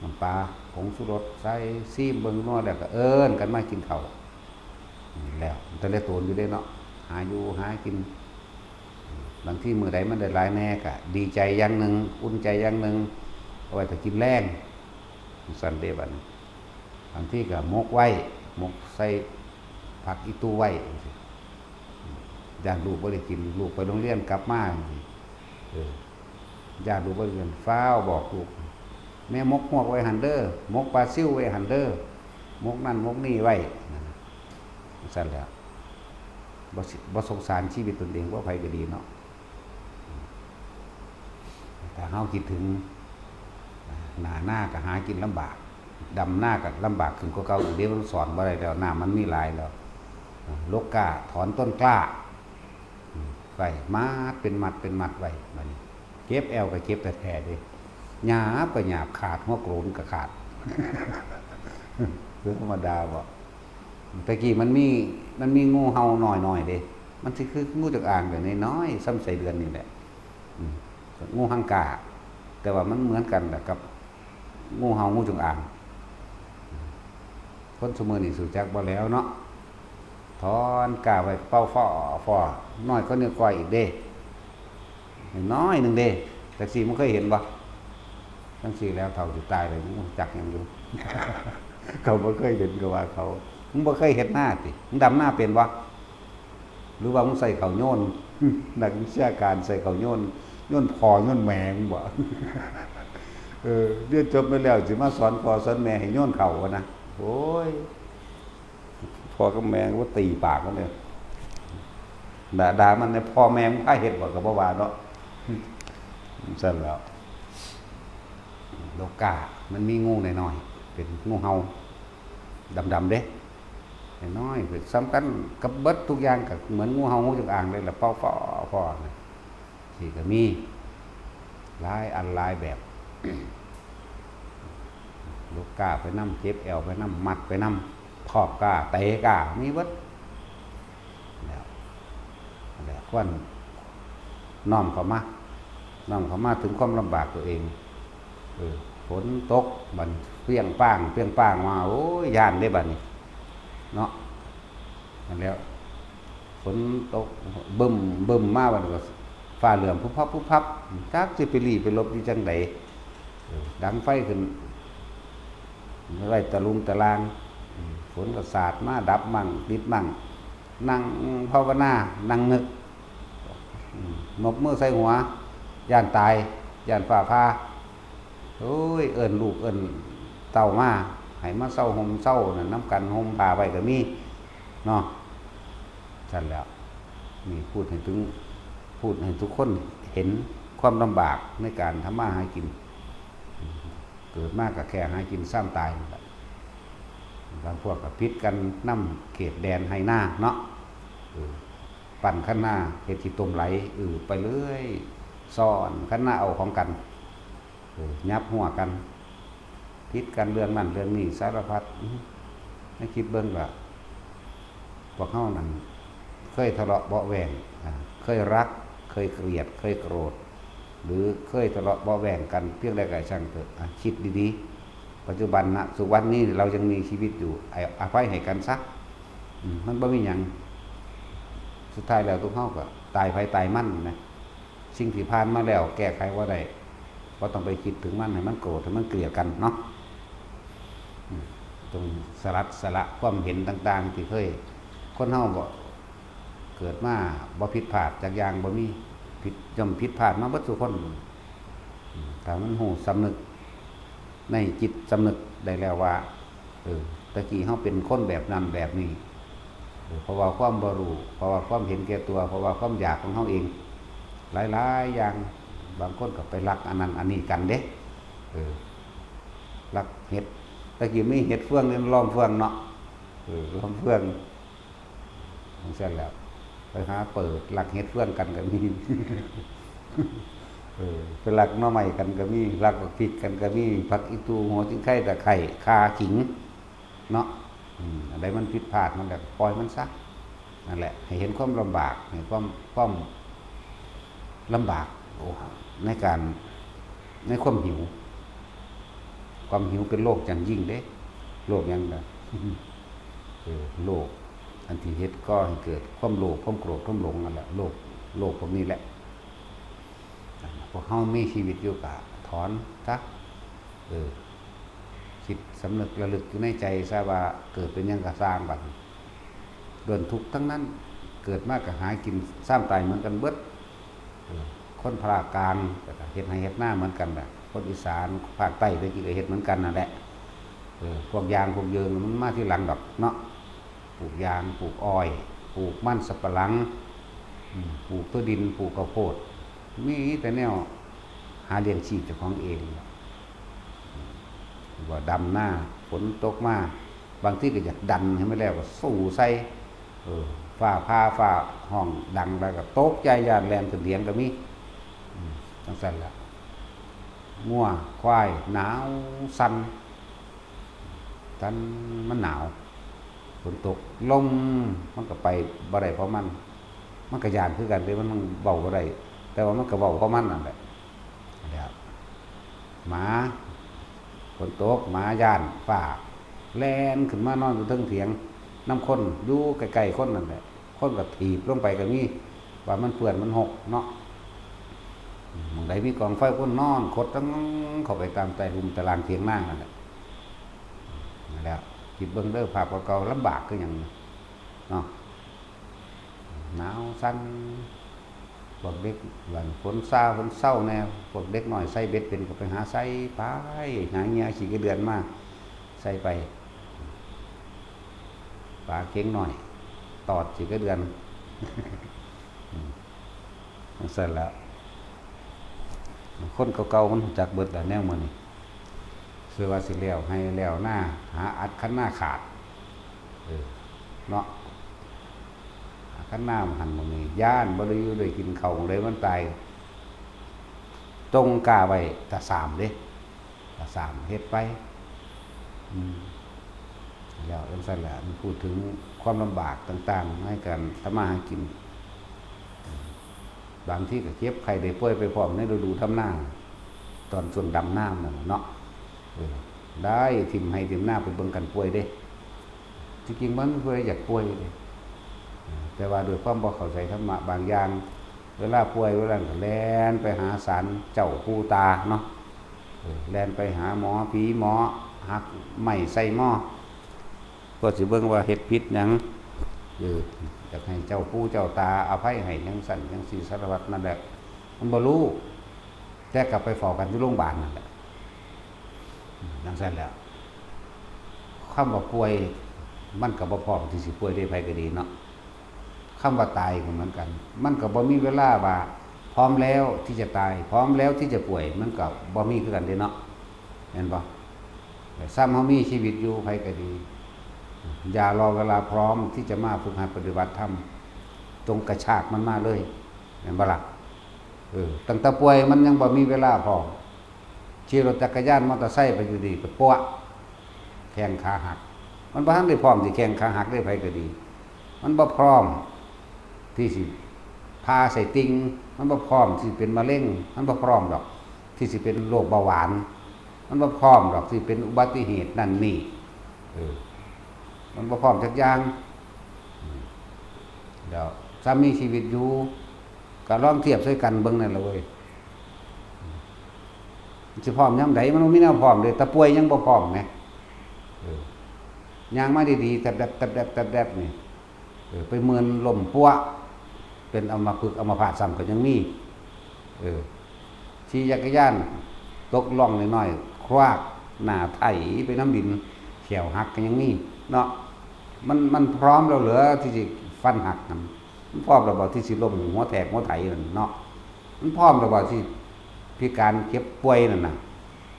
ນ້ຳປາ ຜົງຊູລົດ ໃສ່ຊີມເບິ່ງນົວແລ້ວກໍເອີ້ນກັນມາກິນເຂົ້າ ແລ້ວ ແຕ່ລະໂຕນຢູ່ເດ້ເນາະ ຫາຢູ່ຫາກິນ ບາງທີມື້ໃດມັນໄດ້ຫຼາຍແດ່ກໍດີໃຈຢ່າງໜຶ່ງ ອຸ່ນໃຈຢ່າງໜຶ່ງ ເອົາໄວ້ຖ້າກິນແລງ ຈັ່ງຊັ້ນເດ້ບັດນີ້ ບາງທີກໍໝົກໄວ້ ໝົກໃສ່ຜັກອີ່ຕູໄວ້ຈັ່ງຊີ້ ຢ້ານລູກບໍ່ໄດ້ກິນ ລູກໄປໂຮງຮຽນກັບມາຈັ່ງຊີ້ ເອີ ຢ້ານລູກບໍ່ໄດ້ກິນ ຟ້າວບອກລູກ ແມ່ໝົກຮວກໄວ້ຫັ້ນເດີ ໝົກປາຊິວໄວ້ຫັ້ນເດີ ໝົກນັ້ນໝົກນີ້ໄວ້ ນັ້ນນະ ຈັ່ງຊັ້ນແຫຼະ ບໍ່ຊິ ບໍ່ສົງສານຊີວິດຕົນເອງ ບໍ່ ໃຜກໍດີເນາະ. ຖ້າເຮົາຄິດເຖິງ ນາ ນາກໍຫາກິນລຳບາກ ດຳນາກໍລຳບາກຂຶ້ນກວ່າເກົ່າອີກເດ້ ມັນສອນບໍ່ໄດ້ແລ້ວ ນ້ຳມັນມີຫຼາຍແລ້ວ ລົກກ້າ ຖອນຕົ້ນກ້າ ໄວ້ມັດເປັນມັດເປັນມັດໄວ້ ບາດນີ້ເຈັບແອວກໍເຈັບແທ້ໆເດ້ ຫຍາບກໍຫຍາບ ຂາດຫົວໂກນກໍຂາດ ຄືທຳມະດາບໍ? ແຕ່ກີ້ມັນມີ ມັນມີງູເຫົ່ານ້ອຍໆເດ້ ມັນຊິຄືງູຈະອາງແບບນ້ອຍໆ ສ່ຳໄສ້ເດືອນນີ້ແຫຼະ ອືມ ງູຮັງກາ ແຕ່ວ່າມັນເໝືອນກັນແຫຼະກັບງູເຫົ່າ ງູຈະອາງ ຄົນຊຸມື້ນີ້ຮູ້ຈັກບໍ່ແລ້ວເນາະ ຖອນກ້າໄວ້ເປົ່າຟ້ອໆ ນ້ອຍກວ່ານິ້ວກ້ອຍອີກເດ້ ນ້ອຍໜຶ່ງເດ້ ແຕ່ຊິມັນເຄີຍເຫັນບໍ່? ຈັ່ງຊີ້ແລ້ວເຖົ້າຊິຕາຍແລ້ວຍັງຮູ້ຈັກຫຍັງຢູ່ ເຂົາບໍ່ເຄີຍເຫັນກໍວ່າເຂົາ ມຶງບໍ່ເຄີຍເຮັດນາຕິ? ມຶງດຳນາເປັນບໍ່? ຫຼືວ່າມຶງໃສ່ເຂົ້າໂຍນ? ນັກວິຊາການໃສ່ເຂົ້າໂຍນ ໂຍນພໍ່ໂຍນແມ່ມຶງບໍ? ເອີ ຮຽນຈົບມາແລ້ວຊິມາສອນພໍ່ສອນແມ່ໃຫ້ໂຍນເຂົ້າຫັ້ນນະ ໂອ້ຍ ພໍ່ກັບແມ່ກໍບໍ່ຕີປາກມັນເດ້ ດ່າ ດ່າມັນແດ່ ພໍ່ແມ່ມຶງພາເຮັດບໍກໍບໍ່ວ່າເນາະ ຊັ້ນແຫຼ້ວ ໂລກາ ມັນມີງູນ້ອຍໆ ເປັນງູເຫົ່າດຳໆເດ້ ນ້ອຍໆ ສຳຄັນກັບເບິດທຸກຢ່າງ ກໍເໝືອນງູເຫົ່າງູຈະອາງເລີຍລະ ເປົ່າຟ້ອໆ ນີ້ກໍມີຫຼາຍອັນຫຼາຍແບບ ລຸກກ້າໄປນຳ ເຈັບແອວໄປນຳ ມັດໄປນຳ ຄອບກ້າ ເຕະກ້າ ມີເບິດ ແລ້ວ ແລ້ວຄວນນ້ອມເຂົ້າມາ ນ້ອມເຂົ້າມາເຖິງຄວາມລຳບາກຕົວເອງ ເອີ ຝົນຕົກ ບັດນີ້ ປຽງປ້າງ ປຽງປ້າງມາ ໂອ້ຍ ຢ້ານເດ້ບັດນີ້ ເນາະ ຫັ້ນແຫຼ້ວ ຝົນຕົກບຶ້ມບຶ້ມມາ ບັດນີ້ກໍຟ້າເຫຼື້ອມ ພຸບພັບ ພຸບພັບ ຈັກຊິໄປຫຼີ້ໄປຫຼົບຢູ່ຈັ່ງໃດ ເອີ ດັງໄຟຂຶ້ນໄວ້ຕະລຸງຕະລາງ ຝົນກໍສາດມາ ດັບໝັ້ງ ຕິດໝັ້ງ ນັ່ງພາວະນາ ນັ່ງນຶກ ອືມ ນົບມືໃສ່ຫົວ ຢ້ານຕາຍ ຢ້ານຟ້າຜ່າ ໂອ້ຍ ເອີ້ນລູກເອີ້ນເຕົ້າມາ ໃຫ້ມາເຊົາຮົ່ມເຊົານັ້ນນຳກັນ ຮົ່ມຜ້າໄວ້ກໍມີເນາະ ຊັ້ນແຫຼ້ວ ນີ້ພູດໃຫ້ເຖິງ ພູດໃຫ້ທຸກຄົນເຫັນຄວາມລຳບາກໃນການທຳມາຫາກິນ ເກີດມາກໍແຄ່ຫາກິນຊາມຕາຍນັ້ນແຫຼະ ບາງພວກກໍຜິດກັນນຳເຂດແດນໄຮ່ນາເນາະ ເອີ ປັ່ນຄັນນາເຮັດຂີ້ຕົມໄຫຼ ອື ໄປເລື້ອຍ ຊ້ອນຄັນນາເອົາຂອງກັນ ເອີ ຫຍັບຫົວກັນ ຜິດກັນເລື່ອງນັ້ນເລື່ອງນີ້ສາລະພັດ ອື ໃຫ້ຄິດເບິ່ງລະ ພວກເຮົານັ້ນເຄີຍທະເລາະເບາະແວ້ງ ອາ ເຄີຍຮັກ ເຄີຍກຽດ ເຄີຍໂກດ ຫຼື ເຄີຍທະເລາະເບາະແວ້ງກັນພຽງໃດກໍຊ່າງເຖາະ ອາ ຄິດດີໆ ປັດຈຸບັນນະ ທຸກວັນນີ້ເຮົາຍັງມີຊີວິດຢູ່ ໃຫ້ອະໄພໃຫ້ກັນຊະ ອືມ ມັນບໍ່ມີຫຍັງ ສຸດທ້າຍແລ້ວທຸກເຮົາກໍຕາຍໃຜຕາຍມັນນະ ສິ່ງທີ່ຜ່ານມາແລ້ວແກ້ໄຂບໍ່ໄດ້ ບໍ່ຕ້ອງໄປຄິດເຖິງມັນ ໃຫ້ມັນໂກດ ໃຫ້ມັນເກລີຍດກັນເນາະ ອືມ ຈົ່ງສະລັດສະລະຄວາມເຫັນຕ່າງໆ ທີ່ເຄີຍ ຄົນເຮົາບໍ່ ເກີດມາບໍ່ຜິດພາດຈັກຢ່າງບໍ່ມີ ຜິດ ຍ່ອມຜິດພາດມາເບິດສູ່ຄົນ ອືມ ຖ້າມັນຮູ້ສຳນຶກໃນຈິດສຳນຶກໄດ້ແລ້ວວ່າ ເອີ ແຕ່ກີ້ເຮົາເປັນຄົນແບບນັ້ນແບບນີ້ ເອີ ເພາະວ່າຄວາມບໍ່ຮູ້ ເພາະວ່າຄວາມເຫັນແກ່ຕົວ ເພາະວ່າຄວາມຢາກຂອງເຮົາເອງ ຫຼາຍໆຢ່າງ ບາງຄົນກໍໄປລັກອັນນັ້ນອັນນີ້ກັນເດ້ ເອີ ລັກເຫັດ ແຕ່ກີ້ມີເຫັດເຟືອງນີ້ ລ້ອມເຟືອງເນາະ ເອີ ລ້ອມເຟືອງ ຈັ່ງຊັ້ນແຫຼະ ໄປຫາເປີດລັກເຫັດເຟືອງກັນກໍມີ ເອີ ໄປລັກໜໍ່ໄມ້ກັນກໍມີ ລັກບັກພິກກັນກໍມີ ຜັກອີ່ຕູ ຫົວຊິງໄຄ ຕະໄຄ ຂ່າ ຂີງ ເນາະ ອືມ ອັນໃດມັນຜິດພາດມັນກໍປ່ອຍມັນຊະ ນັ້ນແຫຼະ ໃຫ້ເຫັນຄວາມລຳບາກ ໃຫ້ຄວາມ ຄວາມລຳບາກ ໂອ້ ໃນການ ໃນຄວາມຫິວ ຄວາມຫິວເປັນໂລກຢ່າງຍິ່ງເດ້ ໂລກຫຍັງກະ ເອີ ໂລກອັນທີ່ເຮັດກໍ່ໃຫ້ເກີດຄວາມໂລບ ຄວາມໂກດ ຄວາມຫຼົງນັ້ນແຫຼະ ໂລກ ໂລກພວກນີ້ແຫຼະ ພວກເຮົາມີຊີວິດຢູ່ກະຖອນຊະ ເອີ ຄິດສຳນຶກລະລຶກຢູ່ໃນໃຈຊະວ່າເກີດເປັນຫຍັງກໍຊ່າງບັດນີ້ ເລື່ອງທຸກທັງນັ້ນ ເກີດມາກໍຫາກິນ ຊາມຕາຍເໝືອນກັນເບິດ. ເອີ ຄົນພາກກາງກໍເຮັດໄຮ່ເຮັດນາເໝືອນກັນແຫຼະ ຄົນອີສານພາກໃຕ້ແຕ່ກີ້ກໍເຮັດເໝືອນກັນນັ້ນແຫຼະ. ເອີ ພວກຢາງພວກເຢິງມັນມາທີຫຼັງດອກເນາະ ປູກຢາງ ປູກອ້ອຍ ປູກມັນສຳປະຫຼັງ ອືມ ປູກຕົວດິນ ປູກເຂົ້າໂພດ ມີແຕ່ແນວຫາລ້ຽງຊີບເຈົ້າຂອງເອງ. ວ່າດຳນາ ຝົນຕົກມາ ບາງທີກໍຢາກດັນໃຫ້ມັນແລ້ວ ກໍສູ້ໃສ່ ເອີ ຟ້າຜ່າ ຟ້າຮ້ອງດັງ ແລ້ວກໍຕົກໃຈ ຢ້ານແລ່ນຂຶ້ນຖຽງກໍມີ ອືມ ຈັ່ງຊັ້ນລະ ງົວຄວາຍໜາວສັ່ນ ຊັ້ນ ມັນໜາວ ຝົນຕົກ ລົມມັນກໍໄປບໍ່ໄດ້ເພາະມັນ ມັນກໍຢ້ານຄືກັນເດ້ ມັນເວົ້າບໍ່ໄດ້ ແຕ່ວ່າມັນກໍເວົ້າເພາະມັນນັ້ນແຫຼະ. ແລ້ວ ໝາ ຝົນຕົກ ໝາຢ້ານຟ້າ ແລ່ນຂຶ້ນມານອນຢູ່ເທິງຖຽງນຳຄົນ ຢູ່ໃກ້ໆຄົນນັ້ນແຫຼະ ຄົນກໍຖີບລົງໄປກໍມີ ວ່າມັນເປື້ອນມັນຫົກເນາະ. ໝ່ອງໃດມີກອງໄຟ ຄົນນອນຄົດຕັງເຂົ້າໄປຕາມໃຕ້ລຸ່ມຕະລາງຖຽງນານັ້ນແຫຼະ. ນັ້ນແຫຼະ ຄິດເບິ່ງເດີ ພາບເກົ່າໆ ລຳບາກຄືຫຍັງເນາະ ໜາວສັ່ນ ພວກເດັກ ວ່າຝົນຊາຝົນເຊົາແດ່ ພວກເດັກນ້ອຍໃສ່ເບັດເປັນກໍໄປຫາໃສ່ ໄປຫາເຫຍື່ອຂີ້ກະເດືອນມາໃສ່ໄປ ປາເຂັງນ້ອຍ ຕອດຂີ້ກະເດືອນ ອືມ ຈັ່ງຊັ້ນລະ ຄົນເກົ່າໆມັນຮູ້ຈັກເບິດລະແນວມື້ນີ້ ຄືວ່າຊິແລ້ວໄຮ່ແລ້ວນາ ຫາອັດຄັນນາຂາດ ເອີ ເນາະ ຫາຄັນນາໝ່ອງຫັ້ນໝ່ອງນີ້ ຢ້ານບໍ່ໄດ້ຢູ່ໄດ້ກິນເຂົ້າ ໝ່ອງໃດມັນຕາຍ ຈົ່ງກ້າໄວ້ຕາສາມເດ້ ກະສ້າງເຮັດໄປ ອືມ ແລ້ວຈັ່ງຊັ້ນແຫຼະ ມັນພູດເຖິງຄວາມລຳບາກຕ່າງໆໃນການທຳມາຫາກິນ ບາງທີກໍເຈັບໄຂ້ໄດ້ປ່ວຍໄປພ້ອມໃນລະດູດຳນາ ຕອນຊ່ວງດຳນານັ້ນເນາະ ເອີ ໄດ້ຖິ້ມໄຮ່ຖິ້ມນາໄປເບິ່ງກັນປ່ວຍເດ້. ທີ່ຈິງມັນບໍ່ໄດ້ຢາກປ່ວຍເດ້ ແຕ່ວ່າດ້ວຍຄວາມບໍ່ເຂົ້າໃຈທຳມະບາງຢ່າງ ເວລາປ່ວຍ ເວລານັ້ນກໍແລ່ນໄປຫາສານເຈົ້າປູ່ຕາເນາະ ເອີ ແລ່ນໄປຫາໝໍ ຜີໝໍ ຫັກໄມ້ໃສ່ໝໍ ເພື່ອຊິເບິ່ງວ່າເຮັດຜິດຫຍັງ ເອີ ຢາກໃຫ້ເຈົ້າປູ່ເຈົ້າຕາອະໄພໃຫ້ ຈັ່ງຊັ້ນຈັ່ງຊີ້ ສາລະພັດນັ້ນແຫຼະ ມັນບໍ່ຮູ້ ແຕ່ກໍໄປເຝົ້າກັນຢູ່ໂລງບານນັ້ນແຫຼະ ຈັ່ງຊັ້ນແຫຼະ ຄຳວ່າປ່ວຍ ມັນກໍບໍ່ພ້ອມທີ່ຊິປ່ວຍເດ້ ໃຜກໍດີເນາະ ຄຳວ່າຕາຍກໍເໝືອນກັນ ມັນກໍບໍ່ມີເວລາວ່າພ້ອມແລ້ວທີ່ຈະຕາຍ ພ້ອມແລ້ວທີ່ຈະປ່ວຍ ມັນກໍບໍ່ມີຄືກັນເດ້ເນາະ ແມ່ນບໍ່? ແລະ ຊ້ຳເຮົາມີຊີວິດຢູ່ ໃຜກໍດີ ຢ່າລໍເວລາພ້ອມທີ່ຈະມາຝຶກຫັດປະຕິບັດທຳ ຈົ່ງກະຊາກມັນມາເລີຍ ແມ່ນບໍ່ລະ? ເອີ ຕັ້ງແຕ່ປ່ວຍມັນຍັງບໍ່ມີເວລາພ້ອມ ຂີ່ລົດຈັກກະຍານ ມໍເຕີໄຊໄປຢູ່ດີໄປປົວະ ແຂ້ງຂາຫັກ ມັນບໍ່ທັນໄດ້ພ້ອມທີ່ແຂ້ງຂາຫັກເດ້ ໃຜກໍດີ ມັນບໍ່ພ້ອມທີ່ຊິຜ່າໄສ້ຕິ່ງ ມັນບໍ່ພ້ອມທີ່ເປັນມະເຮັງ ມັນບໍ່ພ້ອມດອກທີ່ຊິເປັນໂລກເບົາຫວານ ມັນບໍ່ພ້ອມດອກທີ່ເປັນອຸບັດຕິເຫດນັ້ນນີ້ ເອີ ມັນບໍ່ພ້ອມຈັກຢ່າງ ອືມ ແລ້ວຊ້ຳມີຊີວິດຢູ່ ກໍລອງທຽບໃສ່ກັນເບິ່ງນັ້ນລະເວີຍ ມັນຊິພ້ອມຍາມໃດ? ມັນບໍ່ມີແນວພ້ອມເດ້ ຕາປ່ວຍຍັງບໍ່ພ້ອມແໝ ເອີ ຍ່າງມາດີໆ ແຕັບໆໆໆ ນີ້ ເອີ ໄປເມີນລົ້ມປົວະ ເປັນອຳມະພຶກອຳມະພາດຊ້ຳກໍຍັງມີ ເອີ ຂີ່ຈັກກະຍານຕົກລ່ອງນ້ອຍໆ ຄວາກໜ້າໄຖໄປນຳດິນ ແຂ້ວຫັກກໍຍັງມີເນາະ ມັນ ມັນພ້ອມແລ້ວເຫຼືອທີ່ຊິຟັນຫັກຫັ້ນ? ມັນພ້ອມແລ້ວບໍ່ທີ່ຊິລົ້ມຫົວແຕກຫົວໄຖນັ້ນເນາະ? ມັນພ້ອມແລ້ວບໍ່ທີ່ພິການເຈັບປ່ວຍນັ້ນນະ?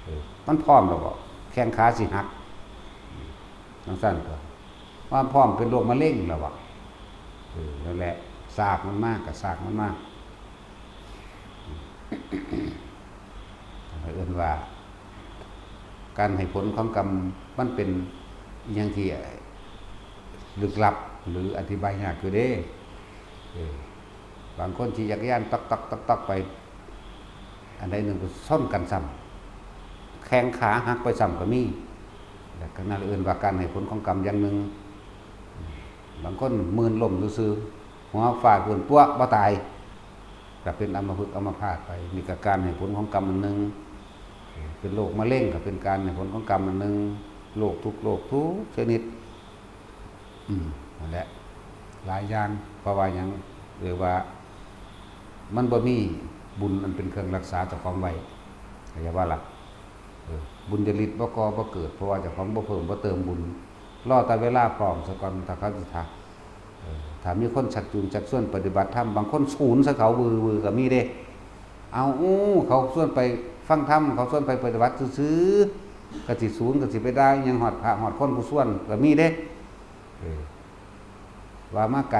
ເອີ ມັນພ້ອມແລ້ວບໍ່ ແຂ້ງຂາຊິຫັກ? ຈັ່ງຊັ້ນຕົວະ ວ່າພ້ອມເປັນໂລກມະເຮັງແລ້ວບໍ່? ເອີ ນັ້ນແຫຼະ ຊາກມັນມາກໍຊາກມັນມາ. ເອີ້ນວ່າການໃຫ້ຜົນຂອງກຳ ມັນເປັນອີ່ຫຍັງທີ່ລຶກລັບ ຫຼື ອະທິບາຍຍາກຢູ່ເດ້. ເອີ ບາງຄົນຂີ່ຈັກກະຍານຕອກໆໆໆໄປ ອັນໃດໜຶ່ງກໍຊົນກັນຊ້ຳ ແຂ້ງຂາຫັກໄປຊ້ຳກໍມີ. ແລ້ວກໍນັ້ນເອີ້ນວ່າການໃຫ້ຜົນຂອງກຳຢ່າງໜຶ່ງ. ບາງຄົນມື່ນລົ້ມຊື່ໆ ຫົວຟາດພື້ນປົວະ ບໍ່ຕາຍ ກໍເປັນອຳມະພຶກອຳມະພາດໄປ. ນີ້ກໍການໃຫ້ຜົນຂອງກຳອັນໜຶ່ງ. ເປັນໂລກມະເຮັງກໍເປັນການໃຫ້ຜົນຂອງກຳອັນໜຶ່ງ, ໂລກທຸກໂລກທຸກຊະນິດ. ອືມ ນັ້ນແຫຼະ ຫຼາຍຢ່າງ. ເພາະວ່າຫຍັງ? ເລີຍວ່າມັນບໍ່ມີບຸນອັນເປັນເຄື່ອງຮັກສາເຈົ້າຂອງໄວ້ ເຂົ້າໃຈບໍ່ລະ? ເອີ ບຸນຍະລິດບໍ່ກໍ່ບໍ່ເກີດ ເພາະວ່າເຈົ້າຂອງບໍ່ເພີ່ມບໍ່ເຕີມບຸນ ລໍແຕ່ເວລາພ້ອມສາກ່ອນ ຖ້າເຂົາຊິ ຖ້າ ເອີ ຖ້າມີຄົນຊັກຈູງຊັກຊວນປະຕິບັດທຳ ບາງຄົນສູນໃສ່ເຂົາວືໆກໍມີເດ້. ເອົາ ອູ້ ເຂົາຊວນໄປຟັງທຳ ເຂົາຊວນໄປປະຕິບັດຊື່ໆ ກໍຊິສູນ ກໍຊິໄປດ່າຫຍັງຮອດພະຮອດຄົນຜູ້ຊວນກໍມີເດ້. ເອີ ວ່າມາໄກ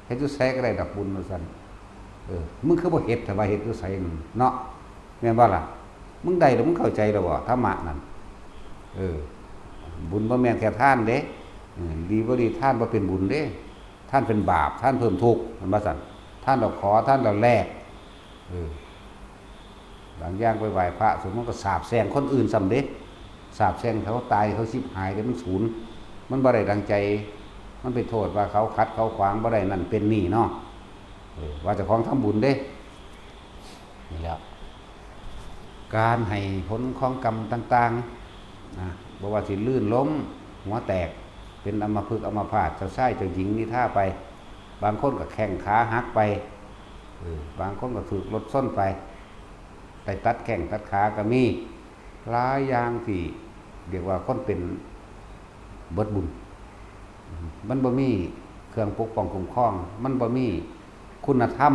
ເຮັດຢູ່ໃສກໍໄດ້ດອກບຸນວ່າຊັ້ນ. ເອີ ມຶງຄືບໍ່ເຮັດ ຖ້າວ່າເຮັດຢູ່ໃສນັ້ນເນາະ ແມ່ນບໍ່ລະ? ມຶງໄດ້ແລ້ວ ມຶງເຂົ້າໃຈແລ້ວບໍ່ທຳມະນັ້ນ? ເອີ ບຸນບໍ່ແມ່ນແຄ່ທານເດ້. ເອີ ດີບໍ່ດີ ທານບໍ່ເປັນບຸນເດ້. ທ່ານເປັນບາບ ທ່ານເພີ່ມທຸກ ແມ່ນບໍ່ຊັ້ນ? ທ່ານລະຂໍ ທ່ານລະແລກ. ເອີ ບາງຢ່າງໄປໄຫວ້ພະ ສົມມຸດກໍສາບແຊ່ງຄົນອື່ນຊ້ຳເດ້. ສາບແຊ່ງເຂົາຕາຍ ເຂົາຊິບຫາຍເດ້ ມັນສູນ ມັນບໍ່ໄດ້ດັ່ງໃຈ. ມັນໄປໂທດວ່າເຂົາຂັດເຂົາຂວາງ ບໍ່ໄດ້ນັ້ນເປັນນີ້ເນາະ. ເອີ ວ່າເຈົ້າຂອງທຳບຸນເດ້. ນີ້ແຫຼະ ການໃຫ້ຜົນຂອງກຳຕ່າງໆນະ ບໍ່ວ່າຊິລື່ນລົ້ມ ຫົວແຕກ ເປັນອຳມະພຶກອຳມະພາດ ເຈົ້າຊາຍເຈົ້າຍິງນິທາໄປ, ບາງຄົນກໍແຂ້ງຂາຫັກໄປ, ເອີ ບາງຄົນກໍຖືກລົດຊົນໄປ ໄດ້ຕັດແຂ້ງຕັດຂາກໍມີ. ຫຼາຍຢ່າງທີ່ຮຽກວ່າຄົນເປັນເບິດບຸນ ມັນບໍ່ມີເຄື່ອງປົກປ້ອງຄຸ້ມຄອງ, ມັນບໍ່ມີຄຸນນະທຳ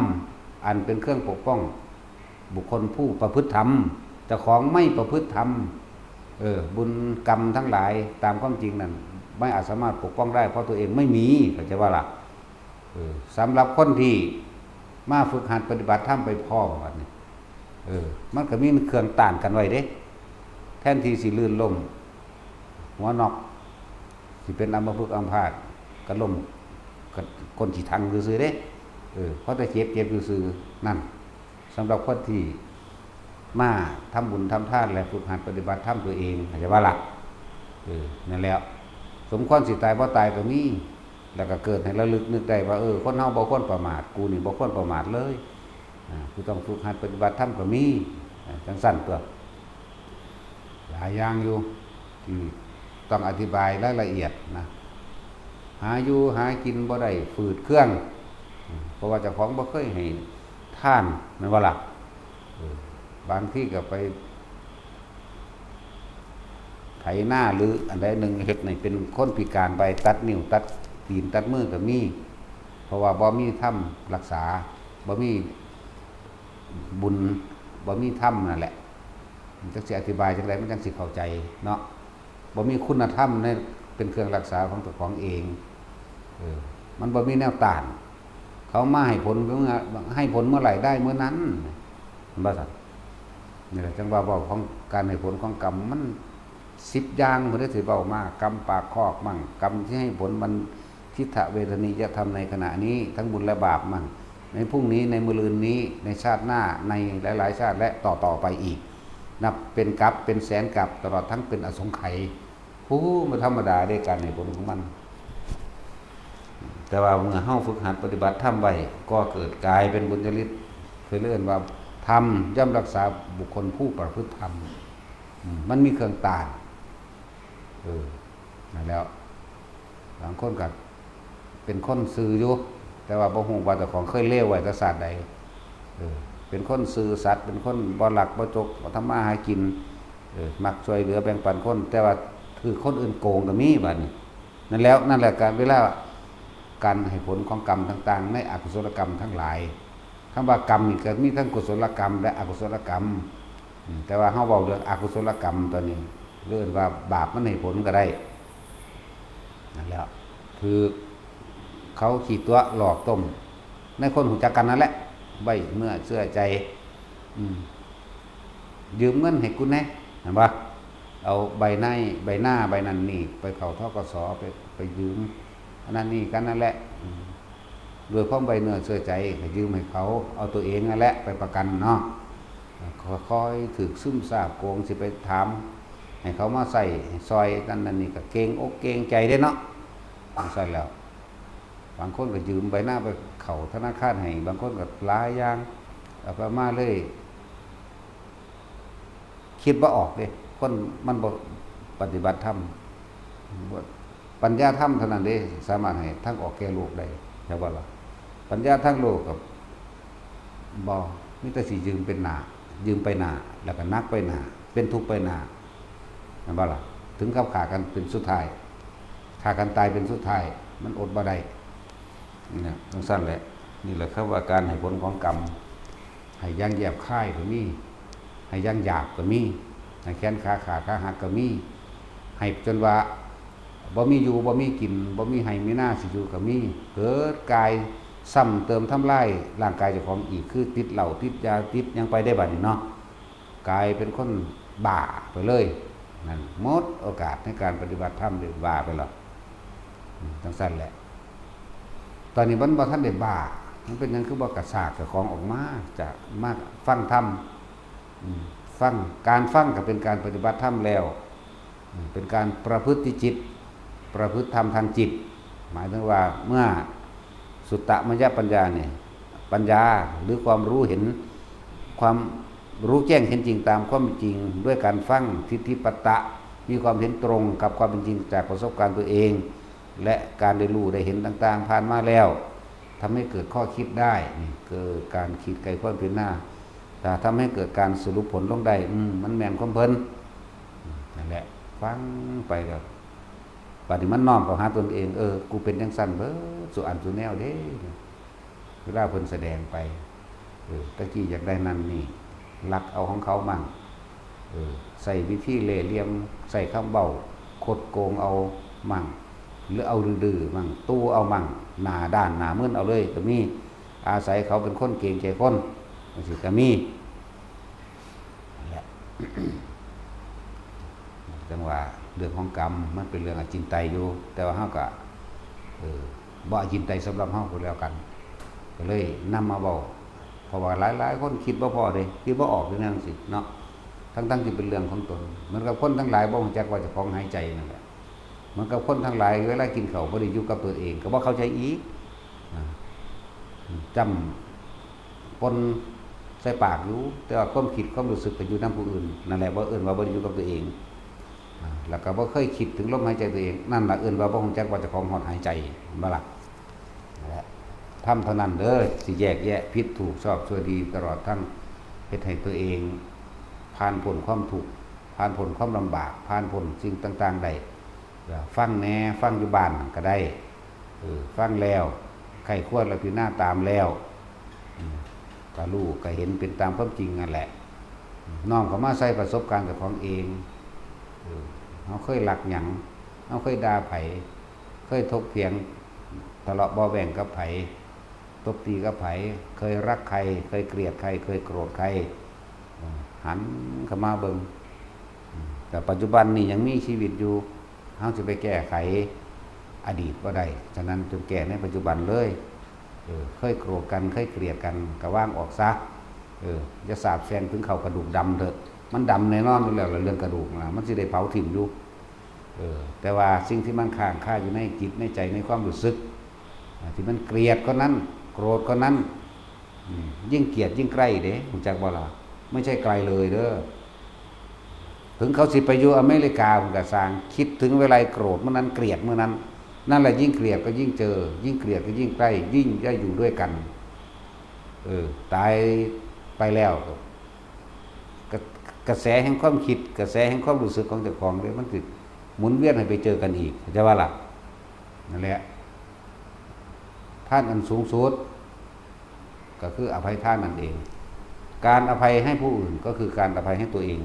ອັນເປັນເຄື່ອງປົກປ້ອງບຸກຄົນຜູ້ປະພຶດທຳ, ເຈົ້າຂອງໄມ່ປະພຶດທຳ. ເອີ ບຸນກຳທັງຫຼາຍຕາມຄວາມຈິງນັ້ນ ໄມ່ອາດສາມາດປົກປ້ອງໄດ້ ເພາະຕົວເອງໄມ່ມີ, ເຂົ້າໃຈບໍ່ລະ? ເອີ ສຳລັບຄົນທີ່ມາຝຶກຫັດປະຕິບັດທຳໄປພ້ອມກັນນີ້ ເອີ ມັນກໍມີເຄື່ອງຕ້ານກັນໄວ້ເດ້. ແທນທີ່ຊິລື່ນລົ້ມ ຫົວນອກ ຊິເປັນອຳມະພຶກອຳພາດ ກໍລົ້ມ ກໍກົ້ນຂີ້ຖັງຊື່ໆເດ້. ເອີ ພໍແຕ່ເຈັບ ເຈັບຊື່ໆ ນັ້ນ ສຳລັບຄົນທີ່ມາທຳບຸນທຳທານ ແລະ ຝຶກຫັດປະຕິບັດທຳຕົວເອງ ເຂົ້າໃຈບໍ່ລະ? ເອີ ນັ້ນແຫຼະ ສົມຄວນຊິຕາຍບໍ່ຕາຍກໍມີ. ແລ້ວກໍເກີດໃຫ້ລະລຶກນຶກໄດ້ວ່າ ເອີ ຄົນເຮົາບໍ່ຄວນປະໝາດ, ກູນີ້ບໍ່ຄວນປະໝາດເລີຍ. ອາ ຜູ້ຕ້ອງຝຶກຫັດປະຕິບັດທຳກໍມີ. ອາ ຈັ່ງຊັ້ນຕົວະ. ຫຼາຍຢ່າງຢູ່ທີ່ຕ້ອງອະທິບາຍລາຍລະອຽດນະ. ຫາຢູ່ຫາກິນບໍ່ໄດ້ຝືດເຄືອງ ເພາະວ່າເຈົ້າຂອງບໍ່ເຄີຍໃຫ້ທານ ແມ່ນບໍ່ລະ? ເອີ ບາງທີກໍໄປ ໄຖນາ ຫຼື ອັນໃດໜຶ່ງເຮັດໃຫ້ເປັນຄົນພິການໄປ, ຕັດນິ້ວ ຕັດຕີນ ຕັດມືກໍມີ, ເພາະວ່າບໍ່ມີທຳຮັກສາ, ບໍ່ມີບຸນ ບໍ່ມີທຳນັ້ນແຫຼະ. ມັນຈັກຊິອະທິບາຍຈັ່ງໃດ ມັນຈັ່ງຊິເຂົ້າໃຈເນາະ. ບໍ່ມີຄຸນນະທຳໃນ ເປັນເຄື່ອງຮັກສາຂອງເຈົ້າຂອງເອງ. ເອີ ມັນບໍ່ມີແນວຕ້ານ. ເຂົາມາໃຫ້ຜົນເມື່ອ ໃຫ້ຜົນເມື່ອໃດໄດ້ເມື່ອນັ້ນ ແມ່ນບໍ່ຊັ້ນ? ນີ້ແຫຼະ ຈັ່ງວ່າເວົ້າຂອງການໃຫ້ຜົນຂອງກຳ ມັນສິບຢ່າງພຸ້ນເດ້ ທີ່ເວົ້າມາ, ກຳປາກຄອກໝັ້ງ, ກຳທີ່ໃຫ້ຜົນມັນ ທິດຖະເວທະນີຍະທຳໃນຂະນະນີ້ ທັງບຸນແລະບາບໝັ້ງ, ໃນພຸ່ງນີ້, ໃນມື້ລືນນີ້, ໃນຊາດໜ້າ, ໃນຫຼາຍໆຊາດ ແລະ ຕໍ່ໆໄປອີກ ນັບເປັນກັບເປັນແສນກັບ ຕະຫຼອດທັງເປັນອະສົງໄຂ. ໂອ້ ບໍ່ທຳມະດາເດ້ ການໃຫ້ຜົນຂອງມັນ. ແຕ່ວ່າເມື່ອເຮົາຝຶກຫັດປະຕິບັດທຳໄວ້ ກໍເກີດກາຍເປັນບຸນຍະລິດ ເພິ່ນເອີ້ນວ່າທຳ ຍ່ອມຮັກສາບຸກຄົນຜູ້ປະພຶດທຳ. ອືມ ມັນມີເຄື່ອງຕ້ານ. ເອີ ນັ້ນແຫຼະ. ບາງຄົນກໍເປັນຄົນຊື່ຢູ່ ແຕ່ວ່າບໍ່ຮູ້ວ່າເຈົ້າຂອງເຄີຍເລວໄວ້ແຕ່ຊາດໃດ. ເອີ ເປັນຄົນຊື່ສັດ ເປັນຄົນບໍ່ລັກບໍ່ຈົກ ບໍ່ທຳມາຫາກິນ, ເອີ ມັກຊ່ວຍເຫຼືອແບ່ງປັນຄົນ ແຕ່ວ່າຖືກຄົນອື່ນໂກງກໍມີບາດນີ້. ນັ້ນແຫຼະ ນັ້ນແຫຼະ ການ ເວລາການໃຫ້ຜົນຂອງກຳຕ່າງໆ ໃນອະກຸສົລະກຳທັງຫຼາຍ. ຄຳວ່າກຳນີ້ກໍມີທັງກຸສົລະກຳ ແລະ ອະກຸສົລະກຳ. ອືມ ແຕ່ວ່າເຮົາເວົ້າເລື່ອງອະກຸສົລະກຳຕອນນີ້ ເອີ້ນວ່າບາບມັນໃຫ້ຜົນກໍໄດ້ ນັ້ນແຫຼະ. ຖືກເຂົາຂີ້ຕົວະຫຼອກຕົ້ມ ໃນຄົນຮູ້ຈັກກັນນັ້ນແຫຼະ ໄວ້ເນື້ອເຊື່ອໃຈ. ອືມ ຢືມເງິນໃຫ້ກູແດ່ ເຫັນບໍ່? ເອົາໃບນາຍ ໃບນາ ໃບນັ້ນນີ້ ໄປເຂົ້າ ທກສ ໄປ ໄປຢືມ ອັນນັ້ນນີ້ກັນນັ້ນແຫຼະ. ອືມ ດ້ວຍຄວາມໄວ້ເນື້ອເຊື່ອໃຈ ກໍຢືມໃຫ້ເຂົາ ເອົາຕົວເອງນັ້ນແຫຼະໄປປະກັນເນາະ. ຄ່ອຍໆຖືກຊຶມຊາບໂກງ ຊິໄປຖາມໃຫ້ເຂົາມາໃຊ້ໃຫ້ຊ່ອຍນັ້ນນັ້ນນີ້ ກໍເກງອົກເກງໃຈເດ້ເນາະ. ຈັ່ງຊັ້ນແລ້ວ ບາງຄົນກໍຢືມໃບນາໄປເຂົ້າທະນາຄານໃຫ້ ບາງຄົນກໍຫຼາຍຢ່າງ ເອົາໄປມາເລີຍ. ຄິດບໍ່ອອກເດ້ ຄົນມັນບໍ່ປະຕິບັດທຳ. ປັນຍາທຳເທົ່ານັ້ນເດ້ ສາມາດໃຫ້ທາງອອກແກ່ໂລກໄດ້ ເຫັນບໍ່ລະ? ປັນຍາທາງໂລກກໍບໍ່ ມີແຕ່ຊິຢືມເປັນໜ້າ ຢືມໄປໜ້າ ແລ້ວກໍໜັກໄປໜ້າ ເປັນທຸກໄປໜ້າ ເຫັນບໍ່ລະ? ເຖິງກັບຂ້າກັນເປັນສຸດທ້າຍ ຂ້າກັນຕາຍເປັນສຸດທ້າຍ ມັນອົດບໍ່ໄດ້. ນີ້ນະ ຈັ່ງຊັ້ນແຫຼະ ນີ້ແຫຼະ ຄຳວ່າການໃຫ້ຜົນຂອງກຳ ໃຫ້ຢ່າງແຍບຄາຍກໍມີ ໃຫ້ຢ່າງຫຍາບກໍມີ ໃຫ້ແຂນຂາຂາດຂາຫັກກໍມີ ໃຫ້ຈົນວ່າບໍ່ມີຢູ່ບໍ່ມີກິນ ບໍ່ມີໄຮ່ມີນາຊິຢູ່ກໍມີ ເກີດກາຍຊ້ຳເຕີມທຳລາຍຮ່າງກາຍເຈົ້າຂອງອີກ ຄືຕິດເຫຼົ້າຕິດຢາຕິດຫຍັງໄປໄດ້ບັດນີ້ເນາະ ກາຍເປັນຄົນບ້າໄປເລີຍ ນັ້ນໝົດໂອກາດໃນການປະຕິບັດທຳເລີຍ ບ້າໄປແລ້ວ ອືມ ຈັ່ງຊັ້ນແຫຼະ. ຕອນນີ້ມັນບໍ່ທັນໄດ້ບ້າ ມັນເປັນຫຍັງຄືບໍ່ກະຊາກເຈົ້າຂອງອອກມາ ຈະມາຟັງທຳ? ອືມ ຟັງ ການຟັງກໍເປັນການປະຕິບັດທຳແລ້ວ ອືມ ເປັນການປະພຶດທີ່ຈິດ ປະພຶດທຳທາງຈິດ ໝາຍເຖິງວ່າເມື່ອສຸດຕະມະຍະປັນຍານີ້ ປັນຍາ ຫຼື ຄວາມຮູ້ເຫັນ ຄວາມ ຮູ້ແຈ້ງເຫັນຈິງຕາມຄວາມເປັນຈິງ ດ້ວຍການຟັງ ທິດຖິປະຕະ ມີຄວາມເຫັນຕົງກັບຄວາມເປັນຈິງຈາກປະສົບການຕົວເອງ ແລະ ການໄດ້ຮູ້ໄດ້ເຫັນຕ່າງໆຜ່ານມາແລ້ວ ທຳໃຫ້ເກີດຂໍ້ຄິດໄດ້ ນີ້ຄືການຄິດໄກ່ຄວາຍພິຈາລະນາ ຖ້າທຳໃຫ້ເກີດການສະຫຼຸບຜົນລົງໄດ້ ອືມ ມັນແມ່ນຄວາມເພິ່ນ ນັ້ນແຫຼະ ຟັງໄປແລ້ວ ບາດນີ້ມັນນ້ອມເຂົ້າຫາຕົນເອງ ເອີ ກູເປັນຈັ່ງຊັ້ນເບີດສູ່ອັນສູ່ແນວເດ້. ເວລາເພິ່ນສະແດງໄປ ເອີ ຕະກີ້ຢາກໄດ້ນັ້ນນີ້ ລັກເອົາຂອງເຂົາໝັ້ງ ເອີ ໃຊ້ວິທີເລ່ຫຼ່ຽມ ໃຊ້ຄຳເວົ້າຄົດໂກງເອົາໝັ້ງ ຫຼື ເອົາດື້ໆໝັ້ງ ຕູ້ເອົາໝັ້ງ ໜ້າດ້ານໜ້າມຶນເອົາເລີຍກໍມີ ອາໄສເຂົາເປັນຄົນເກງໃຈຄົນ ຈັ່ງຊີ້ກໍມີ ນັ້ນແຫຼະ ຈັ່ງວ່າເລື່ອງຂອງກຳມັນເປັນເລື່ອງອະຈິນໄຕຢູ່ ແຕ່ວ່າເຮົາກໍ ເອີ ບໍ່ອະຈິນໄຕສຳລັບເຮົາກໍແລ້ວກັນ ກໍເລີຍນຳມາເວົ້າ ເພາະວ່າຫຼາຍໆຄົນຄິດບໍ່ພໍເດ້ ຄິດບໍ່ອອກຢູ່ແນວຈັ່ງຊີ້ເນາະ ທັງໆທີ່ເປັນເລື່ອງຂອງຕົນ ເໝືອນກັບຄົນທັງຫຼາຍບໍ່ຮູ້ຈັກວ່າເຈົ້າຂອງຫາຍໃຈນັ້ນແຫຼະ ເໝືອນກັບຄົນທັງຫຼາຍເວລາກິນເຂົ້າບໍ່ໄດ້ຢູ່ກັບຕົນເອງ ກໍບໍ່ເຂົ້າໃຈອີກ ອາ ຈ້ຳປົນໃສ່ປາກຢູ່ ແຕ່ວ່າຄວາມຄິດຄວາມຮູ້ສຶກໄປຢູ່ນຳຜູ້ອື່ນ ນັ້ນແຫຼະ ບໍ່ເອີ້ນວ່າບໍ່ໄດ້ຢູ່ກັບຕົວເອງ ອາ ແລ້ວກໍບໍ່ເຄີຍຄິດເຖິງລົມຫາຍໃຈຕົວເອງ ນັ້ນລະເອີ້ນວ່າບໍ່ຮູ້ຈັກວ່າເຈົ້າຂອງຮອດຫາຍໃຈ ເຫັນບໍ່ລະ? ນັ້ນແຫຼະ ທຳເທົ່ານັ້ນເດີ ຊິແຍກແຍະຜິດຖືກ ຊອບຊົ່ວດີ ຕະຫຼອດທັງເຮັດໃຫ້ຕົວເອງຜ່ານພົ້ນຄວາມທຸກ ຜ່ານພົ້ນຄວາມລຳບາກ ຜ່ານພົ້ນສິ່ງຕ່າງໆໄດ້. ເອີ ຟັງແດ່ ຟັງຢູ່ບ້ານກໍໄດ້ ເອີ ຟັງແລ້ວ ໃຄ່ຄວນແລ້ວ ພິຈາລະນາຕາມແລ້ວ ອືມ ກໍຮູ້ກໍເຫັນເປັນຕາມຄວາມຈິງນັ້ນແຫຼະ ນ້ອມເຂົ້າມາໃສ່ປະສົບການເຈົ້າຂອງເອງ ເອີ ເຮົາເຄີຍລັກຫຍັງ? ເຮົາເຄີຍດ່າໃຜ? ເຄີຍຖົກຖຽງທະເລາະເບາະແວ້ງກັບໃຜ? ຕົບຕີກັບໃຜ? ເຄີຍຮັກໃຄ? ເຄີຍກຽດໃຄ? ເຄີຍໂກດໃຄ? ເອີ ຫັນເຂົ້າມາເບິ່ງ ອືມ ແຕ່ປັດຈຸບັນນີ້ຍັງມີຊີວິດຢູ່ ເຮົາຊິໄປແກ້ໄຂອະດີດບໍ່ໄດ້ ສະນັ້ນຈົ່ງແກ້ໃນປັດຈຸບັນເລີຍ ເອີ ເຄີຍໂກດກັນ ເຄີຍກຽດກັນ ກໍວາງອອກຊະ ເອີ ຢ່າສາບແຊ່ງເຖິງເຂົ້າກະດູກດຳເຖາະ ມັນດຳແນ່ນອນຢູ່ແລ້ວລະ ເລື່ອງກະດູກນະ ມັນຊິໄດ້ເຜົາຖິ້ມຢູ່ ເອີ ແຕ່ວ່າສິ່ງທີ່ມັນຄ້າງຄາຢູ່ໃນຈິດໃນໃຈ ໃນຄວາມຮູ້ສຶກ ອາ ທີ່ມັນກຽດຄົນນັ້ນ ໂກດຄົນນັ້ນ ອືມ ຍິ່ງเกลียดยิ่งใกล้เด้ ຮູ້ຈັກບໍ່ລະ? ไม่ใช่ไกลเลยเด้อ ເຖິງເຂົາຊິໄປຢູ່ອາເມລິກາພຸ້ນກໍຊ່າງ ຄິດເຖິງເວລາໂກດມື້ນັ້ນ ກຽດມື້ນັ້ນ ນັ້ນແຫຼະ ຍິ່ງเกลียดก็ยิ่งเจอ ยิ่งเกลียดก็ยิ่งใกล้ ยิ่งได้อยู่ด้วยกัน ເອີ ຕາຍໄປແລ້ວ ກະ ກະແສແຫ່ງຄວາມຄິດ ກະແສແຫ່ງຄວາມຮູ້ສຶກຂອງເຈົ້າຂອງເດ້ ມັນຊິໝູນວຽນໃຫ້ໄປເຈີກັນອີກ ເຂົ້າໃຈບໍ່ລະ? ນັ້ນແຫຼະ ທານອັນສູງສຸດ ກໍຄືອະໄພທານນັ້ນເອງ ການອະໄພໃຫ້ຜູ້ອື່ນ ກໍຄືການອະໄພໃຫ້ຕົວເອງ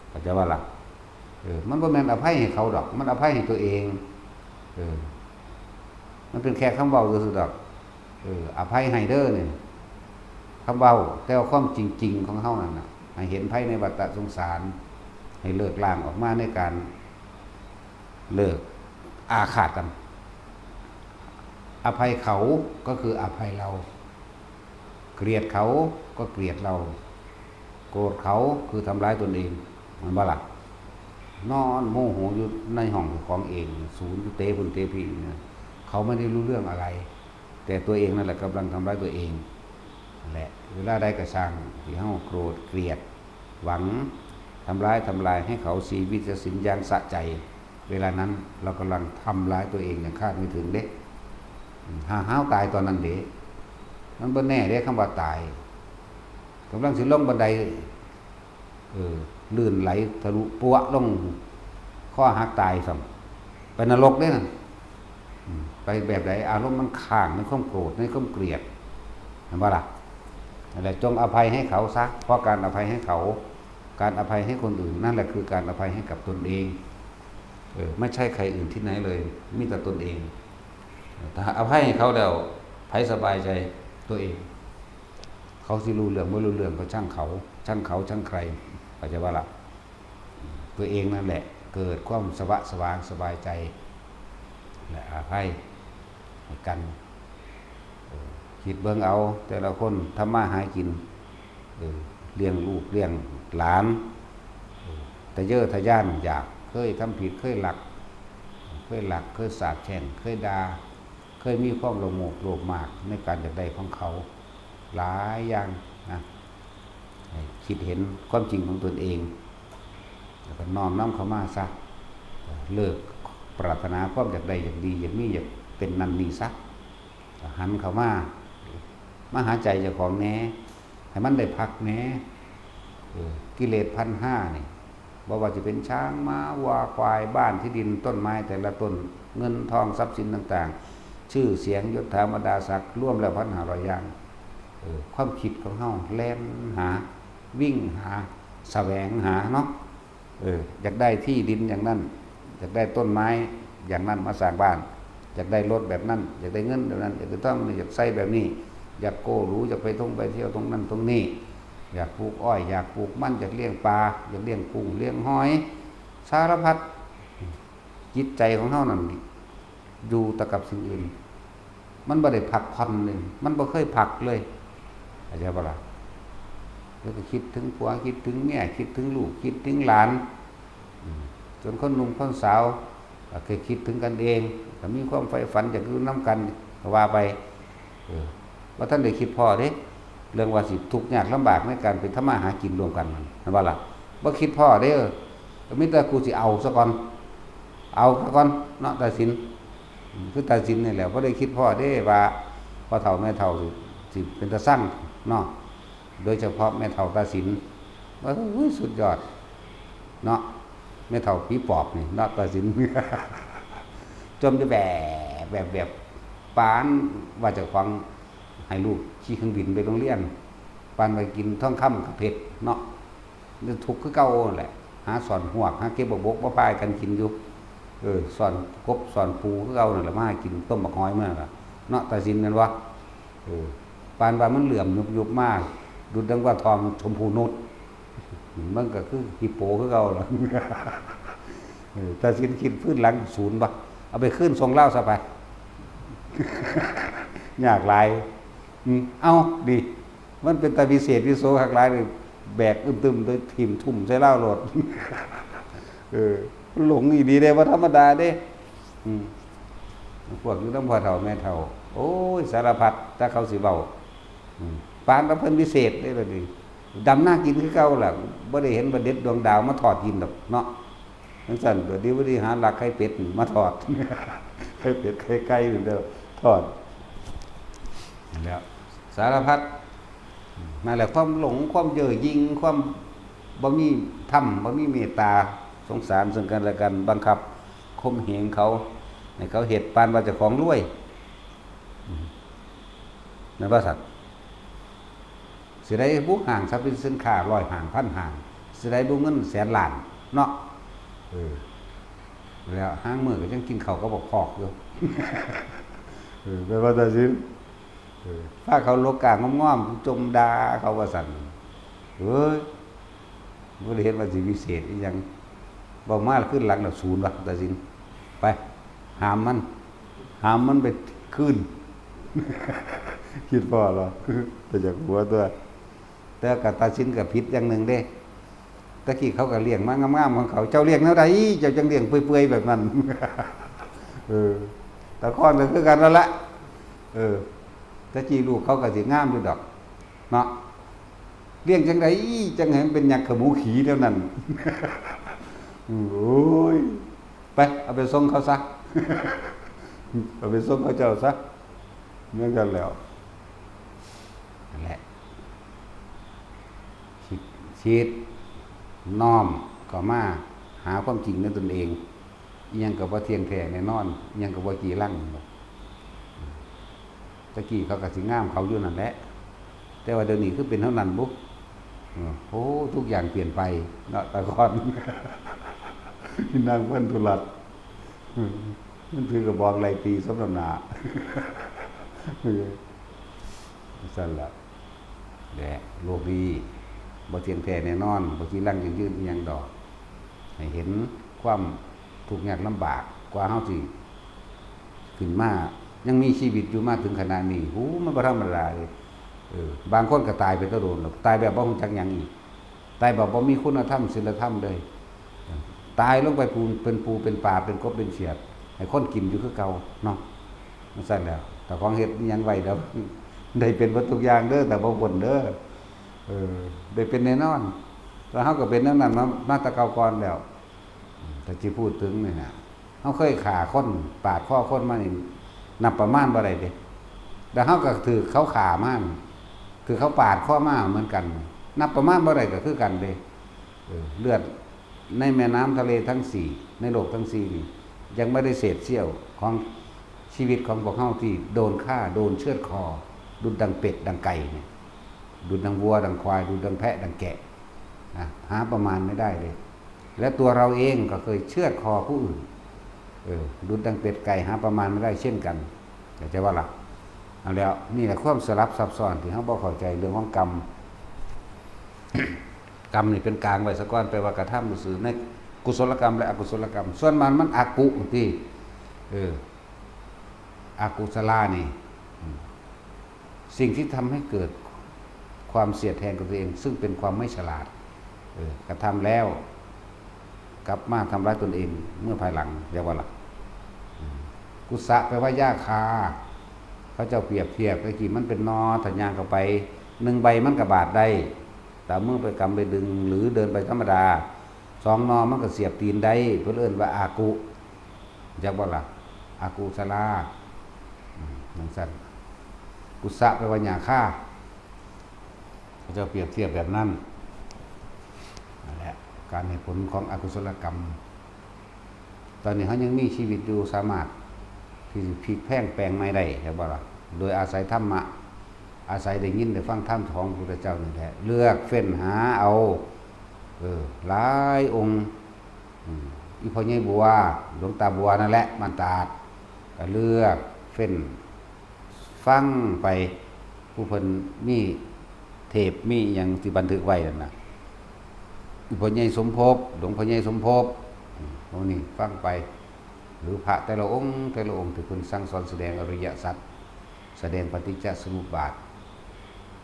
ເຂົ້າໃຈບໍ່ລະ? ເອີ ມັນບໍ່ແມ່ນອະໄພໃຫ້ເຂົາດອກ ມັນອະໄພໃຫ້ຕົວເອງ ເອີ ມັນເປັນແຄ່ຄຳເວົ້າຊື່ໆດອກ ເອີ ອະໄພໃຫ້ເດີນີ້ ຄຳເວົ້າ ແຕ່ວ່າຄວາມຈິງໆຂອງເຮົານັ້ນນະ ໃຫ້ເຫັນໄພໃນວັດຕະສົງສານ ໃຫ້ເລີກລ້າງອອກມາໃນການ ເລີກອາຄາດກັນ ອະໄພເຂົາກໍຄືອະໄພເຮົາ ກຽດເຂົາກໍກຽດເຮົາ ໂກດເຂົາຄືທຳລາຍຕົນເອງ ແມ່ນບໍ່ລະ? ນອນໂມໂຫຢູ່ໃນຫ້ອງຂອງເອງ ສູນຢູ່ເຕະພຸ້ນເຕະພີ້ ເຂົາໄມ່ໄດ້ຮູ້ເລື່ອງອະໄລ ແຕ່ຕົວເອງນັ້ນແຫຼະກຳລັງທຳລາຍຕົວເອງ ແລະ ເວລາໃດກໍຊ່າງທີ່ເຮົາໂກດ ກຽດ ຫວັງ ທຳລາຍ ທຳລາຍໃຫ້ເຂົາຊີວິດຈະສິນຢ່າງສະໃຈ. ເວລານັ້ນເຮົາກຳລັງທຳລາຍຕົວເອງຢ່າງຄາດໄມ່ເຖິງເດ້. ຖ້າເຮົາຕາຍຕອນນັ້ນເດ້ ມັນບໍ່ແນ່ເດ້ ຄຳວ່າຕາຍ ກຳລັງຊິລົງບັນໄດ ເອີ ລື່ນໄຫຼທະລຸປົວະລົງ ຄໍຫັກຕາຍຊ້ຳ ໄປນະລົກເດ້ນັ້ນ. ອືມ ໄປແບບໃດ? ອາລົມມັນຄ້າງໃນຄວາມໂກດ ໃນຄວາມກຽດ ແມ່ນບໍ່ລະ? ນັ້ນແຫຼະ ຈົ່ງອະໄພໃຫ້ເຂົາຊະ ເພາະການອະໄພໃຫ້ເຂົາ ການອະໄພໃຫ້ຄົນອື່ນ ນັ້ນແຫຼະຄືການອະໄພໃຫ້ກັບຕົນເອງ. ເອີ ໄມ່ໃຊ່ໃຄອື່ນທີ່ໄຫນເລີຍ ມີແຕ່ຕົນເອງ. ຖ້າອະໄພໃຫ້ເຂົາແລ້ວ ໃຜສະບາຍໃຈ? ຕົວເອງ. ເຂົາຊິຮູ້ເລື່ອງບໍ່ຮູ້ເລື່ອງກໍຊ່າງເຂົາ ຊ່າງເຂົາ ຊ່າງໃຄ ເຂົ້າໃຈບໍ່ລະ? ຕົວເອງນັ້ນແຫຼະເກີດຄວາມສະຫວາດສະຫວາງສະບາຍໃຈ ແລະ ອະໄພໃຫ້ກັນ. ເອີ ຄິດເບິ່ງເອົາ ແຕ່ລະຄົນທຳມາຫາກິນ ເອີ ລ້ຽງລູກລ້ຽງຫຼານ ເອີ ທະເຍີທະຍານຢາກ ເຄີຍທຳຜິດ ເຄີຍລັກ ເຄີຍລັກ ເຄີຍສາບແຊ່ງ ເຄີຍດ່າ ເຄີຍມີຄວາມໂລໂມບໂລບມາກໃນການຢາກໄດ້ຂອງເຂົາຫຼາຍຢ່າງນະ. ໃຫ້ຄິດເຫັນຄວາມຈິງຂອງຕົນເອງ ແລ້ວກໍນ້ອມນຳເຂົ້າມາຊະ. ເລີກປາດຖະໜາຄວາມຢາກໄດ້ ຢາກດີ ຢາກມີ ຢາກເປັນນັ້ນນີ້ຊະ. ຫັນເຂົ້າມາ ມາຫາໃຈເຈົ້າຂອງແດ່ ໃຫ້ມັນໄດ້ພັກແດ່. ເອີ ກິເລດພັນຫ້ານີ້ ບໍ່ວ່າຈະເປັນຊ້າງ ມ້າ ວັວ ຄວາຍ ບ້ານ ທີ່ດິນ ຕົ້ນໄມ້ແຕ່ລະຕົ້ນ ເງິນທອງ ຊັບສິນຕ່າງໆ ຊື່ສຽງ ຍົດຖາ ບັນດາສັກ ລວມແລ້ວພັນຫ້າຮ້ອຍຢ່າງ. ເອີ ຄວາມຄິດຂອງເຮົາແລ່ນຫາ ວິ່ງຫາ ສະແຫວງຫາເນາະ. ເອີ ຢາກໄດ້ທີ່ດິນຢ່າງນັ້ນ ຢາກໄດ້ຕົ້ນໄມ້ຢ່າງນັ້ນມາສ້າງບ້ານ ຢາກໄດ້ລົດແບບນັ້ນ ຢາກໄດ້ເງິນແບບນັ້ນ ຢາກໄດ້ທອງ ຢາກໃຊ້ແບບນີ້ ຢາກໂກ້ຫຼູ ຢາກໄປທ່ອງໄປທ່ຽວຕົງນັ້ນຕົງນີ້ ຢາກປູກອ້ອຍ ຢາກປູກມັນ ຢາກລ້ຽງປາ ຢາກລ້ຽງກຸ້ງລ້ຽງຫອຍ ສາລະພັດ. ຈິດໃຈຂອງເຮົານັ້ນຢູ່ແຕ່ກັບສິ່ງອື່ນ ມັນບໍ່ໄດ້ພັກຜ່ອນເລີຍ ມັນບໍ່ເຄີຍພັກເລີຍ ເຂົ້າໃຈບໍ່ລະ? ແລ້ວກໍຄິດເຖິງຜົວ ຄິດເຖິງເມຍ ຄິດເຖິງລູກ ຄິດເຖິງຫຼານ ອືມ ສ່ວນຄົນໜຸ່ມຄົນສາວກໍຄືຄິດເຖິງກັນເອງ ກໍມີຄວາມໃຝ່ຝັນຢາກຢູ່ນຳກັນ ກໍວ່າໄປ. ເອີ ບໍ່ທັນໄດ້ຄິດພໍ້ເດ້ ເລື່ອງວ່າຊິທຸກຍາກລຳບາກໃນການໄປທຳມາຫາກິນຮ່ວມກັນນັ້ນ ແມ່ນບໍ່ລະ? ບໍ່ຄິດພໍ້ເດ້ ກໍມີແຕ່ກູຊິເອົາຊະກ່ອນ ເອົາຊະກ່ອນເນາະ ຕາສິນ. ອືມ ຄືຕາສິນນີ້ແຫຼະ ບໍ່ໄດ້ຄິດພໍ້ເດ້ວ່າພໍ່ເຖົ້າແມ່ເຖົ້າຊິ ຊິເປັນຕາຊັງເນາະ ໂດຍສະເພາະແມ່ເຖົ້າຕາສິນ ໂອ້ຍ ສຸດຍອດເນາະ ແມ່ເຖົ້າຜີປອບນີ້ເນາະ ຕາສິນ. ຈົ່ມຢູ່ແບບ ແບບ ແບບ ປານວ່າເຈົ້າຂອງໃຫ້ລູກຂີ່ເຄື່ອງບິນໄປໂຮງຮຽນ ປານວ່າກິນທອງຄຳກັບເພັດເນາະ. ທຸກຄືເກົ່າຫັ້ນແຫຼະ ຫາຊ້ອນຮວກ ຫາເກັບບັກບົກມາພາຍກັນກິນຢູ່. ເອີ ຊ້ອນກົບຊ້ອນປູຄືເກົ່ານັ້ນແຫຼະ ມາຫາກິນຕົ້ມບັກຫອຍມື້ນັ້ນລະເນາະ ຕາສິນແມ່ນບໍ່? ເອີ ປານວ່າມັນເຫຼື້ອມຍຸບໆມາ ດຸດດັ່ງວ່າທອງຊົມພູນຸດ ມັນກໍຄືຮິບໂປຄືເກົ່າລະ. ເອີ ຕາສິນຄິດຄືນຫຼັງສູນບໍ່? ເອົາໄປຄືນສົ່ງລາວຊະໄປ ຍາກຫຼາຍ. ອືມ ເອົ້າ ດີ ມັນເປັນຕາວິເສດວິໂສຄັກຫຼາຍເລີຍ ແບກອຶ້ມຕຶ້ມໂດຍຖິ້ມທຸ່ມໃສ່ລາວໂລດ. ເອີ ມັນຫຼົງອີ່ຫຼີເດ້ ບໍ່ທຳມະດາເດ້. ອືມ ພວກຢູ່ນຳພໍ່ເຖົ້າແມ່ເຖົ້າ ໂອ້ຍ ສາລະພັດ ແຕ່ເຂົາຊິເວົ້າ. ອືມ ປານວ່າເພິ່ນວິເສດເດ້ລະນີ້ ດຳນາກິນຄືເກົ່າລະ ບໍ່ໄດ້ເຫັນວ່າເດັດດວງດາວມາທອດກິນດອກເນາະ. ຈັ່ງຊັ້ນ ດຽວນີ້ຫາລັກໄຂ່ເປັດມາທອດ ໄຂ່ເປັດໄຂ່ໄກ່ນີ້ແຫຼະທອດ ນັ້ນແຫຼະ ສາລະພັດ. ນັ້ນແຫຼະ ຄວາມຫຼົງ ຄວາມເຍີ້ຍິງ ຄວາມບໍ່ມີທຳ ບໍ່ມີເມດຕາສົງສານເຊິ່ງກັນແລະກັນ ບັງຄັບຂົ່ມເຫງເຂົາ ໃຫ້ເຂົາເຮັດປານວ່າເຈົ້າຂອງລວຍ ແມ່ນບໍ່ຊັ້ນ? ຊິໄດ້ບຸຫ້າງສັບສິນຄ້າຮ້ອຍຫ້າງພັນຫ້າງ ຊິໄດ້ບຸເງິນແສນລ້ານເນາະ. ເອີ ແລ້ວຫາງມື້ກໍຍັງກິນເຂົ້າກັບບັກຄອກຢູ່ ເອີ ແມ່ນບໍ່ຕາສິນ? ເອີ ພາເຂົາຫຼົກກ້າງອມໆ ຈົ່ມດ່າເຂົາວ່າຊັ້ນ. ເອີຍ ບໍ່ໄດ້ເຫັນວ່າຊິວິເສດອີ່ຫຍັງ ເວົ້າມາຄືນຫຼັງແລ້ວສູນວ່າ ຕາສິນ ໄປ ຫາມມັນ ຫາມມັນໄປຄືນ. ຄິດພໍ້ລະ ແຕ່ຢາກຫົວຕົວະ ແຕ່ກະຕາສິນກະຜິດຢ່າງໜຶ່ງເດ້ ແຕ່ກີ້ເຂົາກະລ້ຽງມາງາມໆຂອງເຂົາ ເຈົ້າລ້ຽງແນວໃດ ເຈົ້າຈັ່ງລ້ຽງເປື່ອຍໆແບບນັ້ນ? ເອີ ຕາຄອນກະຄືກັນນັ້ນລະ ເອີ ແຕ່ກີ້ລູກເຂົາກະຊິງາມຢູ່ດອກເນາະ. ລ້ຽງຈັ່ງໃດຈັ່ງໃຫ້ມັນເປັນຍັກຂະໝູຂີ້ແນວນັ້ນ? ໂອ້ຍ ໄປ ເອົາໄປສົ່ງເຂົາຊະ ເອົາໄປສົ່ງເຂົາເຈົ້າຊະ ແມ່ນກັນແລ້ວ ນັ້ນແຫຼະ ຄິດ ຄິດນ້ອມເຂົ້າມາຫາຄວາມຈິງໃນຕົນເອງ. ອີ່ຫຍັງກໍບໍ່ທ່ຽງແທ້ແນ່ນອນ, ອີ່ຫຍັງກໍບໍ່ຈີລັງ. ແຕ່ກີ້ເຂົາກໍຊິງາມເຂົາຢູ່ນັ້ນແຫຼະ, ແຕ່ວ່າດຽວນີ້ຄືເປັນແນວນັ້ນບຸ? ເອີ ໂອ້ ທຸກຢ່າງປ່ຽນໄປເນາະ, ແຕ່ກ່ອນນາງພັນທຸລັດ ມັນຖືກະບອງໄລ່ຕີສົມນ້ຳໜ້າ ເອີ ຊັ້ນລະ. ແລະ ໂລກນີ້ບໍ່ທ່ຽງແທ້ແນ່ນອນ, ບໍ່ຈີລັງຢັ້ງຢືນອີ່ຫຍັງດອກ. ໃຫ້ເຫັນຄວາມທຸກຍາກລຳບາກ ກວ່າເຮົາຊິຂຶ້ນມາ ຍັງມີຊີວິດຢູ່ມາເຖິງຂະນະນີ້, ໂຫ ມັນບໍ່ທຳມະດາເດ້. ເອີ ບາງຄົນກໍຕາຍໄປແຕ່ດົນແລ້ວ, ຕາຍແບບບໍ່ຮູ້ຈັກຫຍັງອີກ, ຕາຍແບບບໍ່ມີຄຸນນະທຳ ສິນລະທຳເລີຍ. ຕາຍລົງໄປປູ ເປັນປູເປັນປາ ເປັນກົບເປັນຂຽດ ໃຫ້ຄົນກິນຢູ່ຄືເກົ່າເນາະ. ຈັ່ງຊັ້ນແລ້ວ ເຈົ້າຂອງເຮັດອີ່ຫຍັງໄວ້ແລ້ວ ໄດ້ເປັນເບິດທຸກຢ່າງເດີ ຖ້າບໍ່ພົ້ນເດີ. ເອີ ໄດ້ເປັນແນ່ນອນ, ແລ້ວເຮົາກໍເປັນແນວນັ້ນມາ ມາແຕ່ເກົ່າກ່ອນແລ້ວ. ຖ້າຊິພູດເຖິງນີ້ນະ ເຮົາເຄີຍຂ້າຄົນ ປາດຄໍຄົນມານີ້ ນັບປະມານບໍ່ໄດ້ເດ້. ແລ້ວເຮົາກໍຖືກເຂົາຂ້າມາ ຖືກເຂົາປາດຄໍມາເໝືອນກັນ, ນັບປະມານບໍ່ໄດ້ກໍຄືກັນເດ້. ເອີ ເລືອດໃນແມ່ນ້ຳທະເລທັງສີ່ ໃນໂລກທັງສີ່ນີ້ ຍັງບໍ່ໄດ້ເສດສ່ຽວຂອງຊີວິດຂອງພວກເຮົາທີ່ໂດນຂ້າ ໂດນເຊືອດຄໍ ດຸດດັ່ງເປັດ ດັ່ງໄກ່ນີ້ ດຸດດັ່ງວັວ ດັ່ງຄວາຍ ດຸດດັ່ງແພະ ດັ່ງແກະນະ ຫາປະມານໄມ່ໄດ້ເລີຍ. ແລະ ຕົວເຮົາເອງກໍເຄີຍເຊືອດຄໍຜູ້ອື່ນ ເອີ ດຸດດັ່ງເປັດໄກ່ ຫາປະມານໄມ່ໄດ້ເຊັ່ນກັນ ເຂົ້າໃຈບໍ່ລະ? ເອົາແລ້ວ ນີ້ແຫຼະຄວາມສະຫຼັບຊັບຊ້ອນທີ່ເຮົາບໍ່ເຂົ້າໃຈເລື່ອງຂອງກຳ. ກຳນີ້ເປັນກາງໄວ້ສາກ່ອນ, ແປວ່າກະທຳຊື່ໆ ໃນກຸສົນລະກຳ ແລະ ອະກຸສົນລະກຳ. ສ່ວນມັນ ມັນອະກຸຕິ ເອີ ອະກຸສະລານີ້ ອືມ ສິ່ງທີ່ທຳໃຫ້ເກີດຄວາມສຽດແທງກັບຕົວເອງ ຊຶ່ງເປັນຄວາມໄມ່ສະຫຼາດ ເອີ ກະທຳແລ້ວ ກັບມາທຳລາຍຕົນເອງເມື່ອພາຍຫຼັງ ແມ່ນບໍ່ລະ? ອືມ ກຸສະແປວ່າຢາຂ້າ ເຂົາເຈົ້າປຽບທຽບ ແຕ່ກີ້ມັນເປັນໜໍ່ ຖ້າຍ່າງເຂົ້າໄປໜຶ່ງໃບມັນກະບາດໄດ້ ແຕ່ເມື່ອໄປກຳໄປດຶງ ຫຼືເດີນໄປທຳມະດາ ສອງໜໍ່ມັນກະສຽບຕີນໄດ້ ເພິ່ນເອີ້ນວ່າອາກຸ ຈັກບໍ່ລະ? ອາກຸສະລາ ອືມ ຈັ່ງຊັ້ນ. ກຸສະແປວ່າຫຍ້າຄາ ເຂົາເຈົ້າປຽບທຽບແບບນັ້ນ. ນັ້ນແຫຼະ ການໃຫ້ຜົນຂອງອະກຸສົລະກຳ. ຕອນນີ້ເຮົາຍັງມີຊີວິດຢູ່ ສາມາດທີ່ຊິພິກແພງແປງໃໝ່ໄດ້ ເຫັນບໍ່ລະ? ໂດຍອາໄສທຳມະ ອາໄສໄດ້ຍິນໄດ້ຟັງທຳຂອງພະພຸດທະເຈົ້ານີ້ແຫຼະ ເລືອກເຟ້ນຫາເອົາ ເອີ ຫຼາຍອົງ ອືມ ອີ່ພໍ່ໃຫຍ່ບົວ ຫຼວງຕາບົວນັ້ນແຫຼະ ບ້ານຕາດ ກະເລືອກເຟ້ນ ຟັງໄປ ຜູ້ເພິ່ນມີເທບ ມີອີ່ຫຍັງທີ່ບັນທຶກໄວ້ນັ້ນນະ ອີ່ພໍ່ໃຫຍ່ສົມພົບ ຫຼວງພໍ່ໃຫຍ່ສົມພົບ ອືມ ພວກນີ້ຟັງໄປ ຫຼືພະແຕ່ລະອົງ ແຕ່ລະອົງທີ່ເພິ່ນສັ່ງສອນສະແດງອະລິຍະສັດ ສະແດງປະຕິດຈະສະມຸບບາດ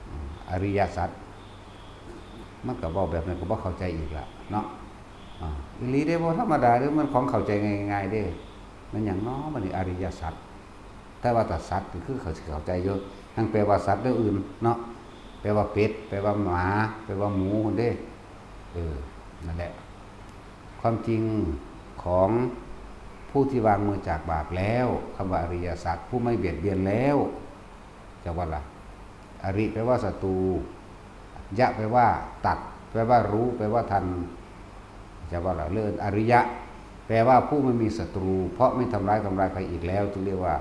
ອືມ ອະລິຍະສັດ ມັນກໍເວົ້າແບບນັ້ນກໍບໍ່ເຂົ້າໃຈອີກລະເນາະ. ອາ ອີ່ຫຼີເດ້ ບໍ່ທຳມະດາເດ້ ມັນຂອງເຂົ້າໃຈງ່າຍໆເດ້. ແມ່ນຫຍັງນໍບັດນີ້ ອະລິຍະສັດ? ແຕ່ວ່າຖ້າສັດນີ້ຄືເຂົາຊິເຂົ້າໃຈຢູ່ ຫັ້ນແປວ່າສັດແນວອື່ນເນາະ ແປວ່າເປັດ ແປວ່າໝາ ແປວ່າໝູພຸ້ນເດ້. ເອີ ນັ້ນແຫຼະ ຄວາມຈິງຂອງຜູ້ທີ່ວາງມືຈາກບາບແລ້ວ ຄຳວ່າອະລິຍະສັດ ຜູ້ໄມ່ບຽດບຽນແລ້ວ ຈັກວ່າລະ? ອະລິແປວ່າສັດຕູ, ຍະແປວ່າຕັດ, ແປວ່າຮູ້, ແປວ່າທັນ ຈະວ່າລະ ເອີ້ນອະລິຍະ ແປວ່າຜູ້ໄມ່ມີສັດຕູ ເພາະໄມ່ທຳຮ້າຍ ທຳລາຍໃຜອີກແລ້ວ ຈຶ່ງຮຽກວ່າ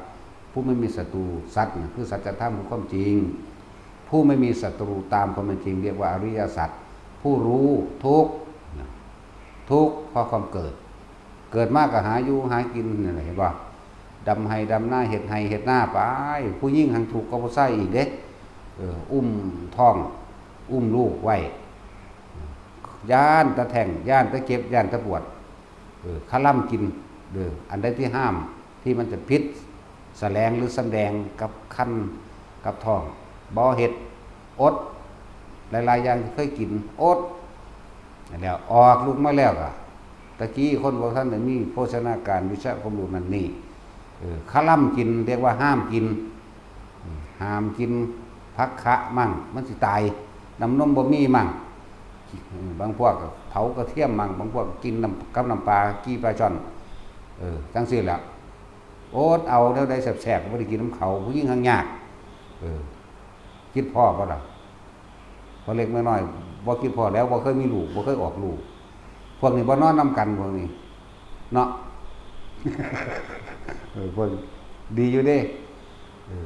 ຜູ້ໄມ່ມີສັດຕູ. ສັດນະ ຄືສັດຈະທຳ ຄືຄວາມຈິງ. ຜູ້ໄມ່ມີສັດຕູຕາມຄວາມເປັນຈິງ ຮຽກວ່າອະລິຍະສັດ ຜູ້ຮູ້ທຸກນະ ທຸກເພາະຄວາມເກີດ. ເກີດມາກໍຫາຢູ່ຫາກິນນີ້ແຫຼະ ເຫັນບໍ່? ດຳໄຮ່ດຳນາ ເຮັດໄຮ່ເຮັດນາໄປ. ຜູ້ຍິງຫັ້ນທຸກກວ່າຜູ້ຊາຍອີກເດ້. ເອີ ອຸ້ມທ້ອງ ອຸ້ມລູກໄວ້ ຢ້ານແຕ່ແທ້ງ ຢ້ານແຕ່ເຈັບ ຢ້ານແຕ່ປວດ. ເອີ ຄະລຳກິນ ເດີ ອັນໃດທີ່ຫ້າມ ທີ່ມັນຈະຜິດສະແຫຼງ ຫຼື ສຳແດງກັບຄັນກັບທ້ອງ ບໍ່ເຮັດ ອົດ ຫຼາຍໆຢ່າງທີ່ເຄີຍກິນ ອົດ ແລ້ວອອກລູກມາແລ້ວກະ ຕະກີ້ຄົນບໍ່ທັນໄດ້ມີໂພຊະນາການ ວິຊາຄວາມຮູ້ນັ້ນນີ້ ເອີ ຄະລຳກິນ ຮຽກວ່າຫ້າມກິນ ຫ້າມກິນຜັກຂະມັ່ງ ມັນຊິຕາຍ. ນ້ຳນົມບໍ່ມີມັ້ງ ບາງພວກກໍເຜົາກະທຽມມັ້ງ ບາງພວກກໍກິນນ້ຳ ກັບນ້ຳປາ ກີ່ປາຊ່ອນ ເອີ ຈັ່ງຊີ້ແຫຼະ. ອົດເອົາແນວໃດແຊບໆ ກໍບໍ່ໄດ້ກິນນຳເຂົາ ຜູ້ຍິງຫາຍາກ ເອີ ຄິດພໍ້ບໍ່ລະ? ພໍເລັກນ້ອຍບໍ່ຄິດພໍ້ແລ້ວ ບໍ່ເຄີຍມີລູກ ບໍ່ເຄີຍອອກລູກ ພວກນີ້ບໍ່ນອນນຳກັນ ພວກນີ້ເນາະ ເອີ ພວກດີຢູ່ເດ້ ເອີ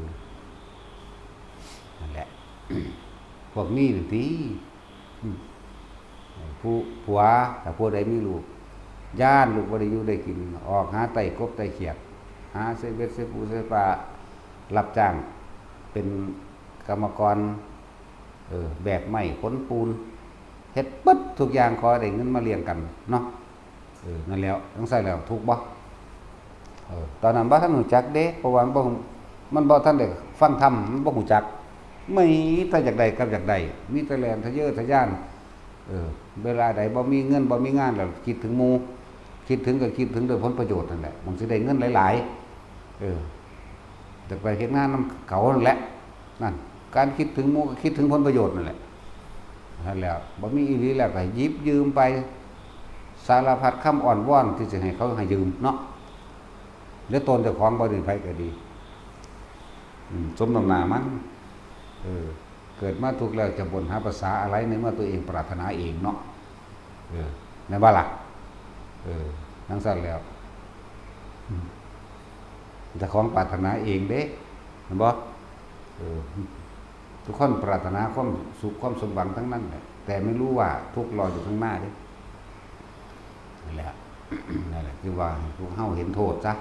ນັ້ນແຫຼະ ພວກມີນັ້ນຕິ ອືມ ຜູ້ ຜົວ ຖ້າຜູ້ໃດມີລູກ ຢ້ານລູກບໍ່ໄດ້ຢູ່ໄດ້ກິນ ອອກຫາໄຕ່ກົບໄຕ່ຂຽດ ຫາໃສ່ເບັດໃສ່ປູໃສ່ປາ ຮັບຈ້າງເປັນກຳມະກອນ ເອີ ແບກໄມ້ຂົນປູນ ເຮັດເບິດທຸກຢ່າງ ຂໍໃຫ້ໄດ້ເງິນມາລ້ຽງກັນເນາະ. ເອີ ນັ້ນແຫຼະ ຈັ່ງຊັ້ນແລ້ວທຸກບໍ່? ເອີ ຕອນນັ້ນບໍ່ທັນຮູ້ຈັກເດ້ ເພາະວ່າມັນບໍ່ ມັນບໍ່ທັນໄດ້ຟັງທຳ ມັນບໍ່ຮູ້ຈັກ ມີແຕ່ຢາກໄດ້ກັບຢາກໄດ້ ມີແຕ່ແລ່ນທະເຍີທະຍານ ເອີ ເວລາໃດບໍ່ມີເງິນບໍ່ມີງານແລ້ວຄິດເຖິງໝູ່ ຄິດເຖິງກໍຄິດເຖິງດ້ວຍຜົນປະໂຫຍດນັ້ນແຫຼະ ມັນຊິໄດ້ເງິນຫຼາຍໆ ເອີ ຢາກໄປເຮັດງານນຳເຂົານັ້ນແຫຼະ ນັ້ນ ການຄິດເຖິງໝູ່ກໍຄິດເຖິງຜົນປະໂຫຍດນັ້ນແຫຼະ ນັ້ນແຫຼະ ບໍ່ມີອີ່ຫຼີແລ້ວກໍໃຫ້ຢິບຢືມໄປ ສາລະພັດຄຳອ້ອນວອນທີ່ຈະໃຫ້ເຂົາໃຫ້ຢືມເນາະ ແລະຕົນເຈົ້າຂອງບໍ່ໄດ້ໃຜກໍດີ ອືມ ສົມນ້ຳໜ້າມັນ ເອີ ເກີດມາທຸກແລ້ວຈະບົ່ນຫາພາສາອາໄລ ໃນເມື່ອຕົວເອງປາດຖະໜາເອງເນາະ ເອີ ແມ່ນບໍ່ລະ? ເອີ ຈັ່ງຊັ້ນແລ້ວ ອືມ ເຈົ້າຂອງປາດຖະໜາເອງເດ້ ແມ່ນບໍ່? ເອີ ທຸກຄົນປາດຖະໜາຄວາມສຸກຄວາມສົມຫວັງທັງນັ້ນແຫຼະ ແຕ່ໄມ່ຮູ້ວ່າທຸກລໍຢູ່ຂ້າງໜ້າເດ້ ນັ້ນແຫຼະ ນັ້ນແຫຼະ ຈຶ່ງວ່າໃຫ້ພວກເຮົາເຫັນໂທດຊະ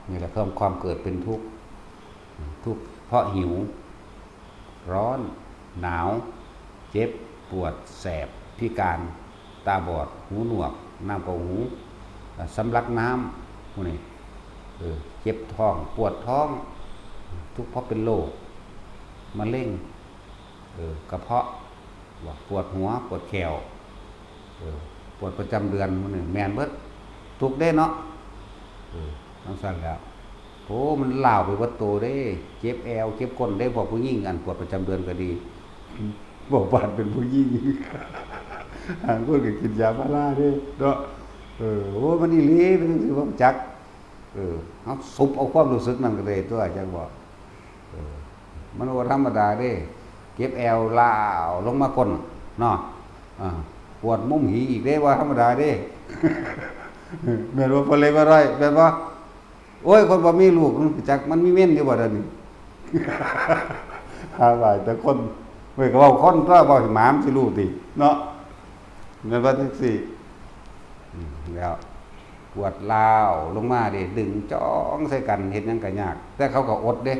ນີ້ແຫຼະ ເພີ່ມຄວາມເກີດເປັນທຸກ ທຸກເພາະຫິວ ຮ້ອນ ໜາວ ເຈັບ ປວດ ແສບ ພິການ ຕາບອດ ຫູໜວກ ນ້ຳເຂົ້າຫູ ສຳລັກນ້ຳ ໝູ່ນີ້ ເອີ ເຈັບທ້ອງ ປວດທ້ອງ ທຸກເພາະເປັນໂລກ ມະເຮັງ ເອີ ກະເພາະ ປວດຫົວ ປວດແຂ້ວ ເອີ ປວດປະຈຳເດືອນ ໝູ່ນີ້ແມ່ນເບິດ ທຸກເດ້ເນາະ ເອີ ຈັ່ງຊັ້ນແຫຼະ ໂອ້ ມັນລາວໄປເບິດໂຕເດ້ ເຈັບແອວ ເຈັບກົ້ນເດ້ ພວກຜູ້ຍິງ ອັນປວດປະຈຳເດືອນກໍດີ ບໍ່ປານເປັນຜູ້ຍິງ ບາງຄົນກໍກິນຢາພາລາເດ້ເນາະ ເອີ ໂອ້ ມັນອີ່ຫຼີ ເປັນຈັ່ງຊີ້ ບໍ່ຮູ້ຈັກ ເອີ ເຮົາສຸບເອົາຄວາມຮູ້ສຶກນັ້ນກໍໄດ້ຕົວະ ຈັກບໍ່ ເອີ ມັນບໍ່ທຳມະດາເດ້ ເຈັບແອວລາວລົງມາກົ້ນເນາະ ອາ ປວດມຸມຫີອີກເດ້ ບໍ່ທຳມະດາເດ້ ແມ່ນບໍ່ ພໍ່ເລັກ ພໍ່ນ້ອຍ ແມ່ນບໍ່? ໂອ້ຍ ຄົນບໍ່ມີລູກ ມັນຮູ້ຈັກ ມັນມີເມັນຢູ່ບໍ່ດຽວນີ້? ຫາຫຼາຍແຕ່ຄົນ ເວີຍ ກໍເວົ້າຄົນຕົວະ ເວົ້າໃຫ້ໝາມັນຊິຮູ້ຕິເນາະ ແມ່ນບໍ່ ແທັກຊີ? ອືມ ແລ້ວ ປວດລາວລົງມາເດ້ ດຶງຈ່ອງໃສ່ກັນ ເຮັດຫຍັງກໍຍາກ ແຕ່ເຂົາກໍອົດເດ້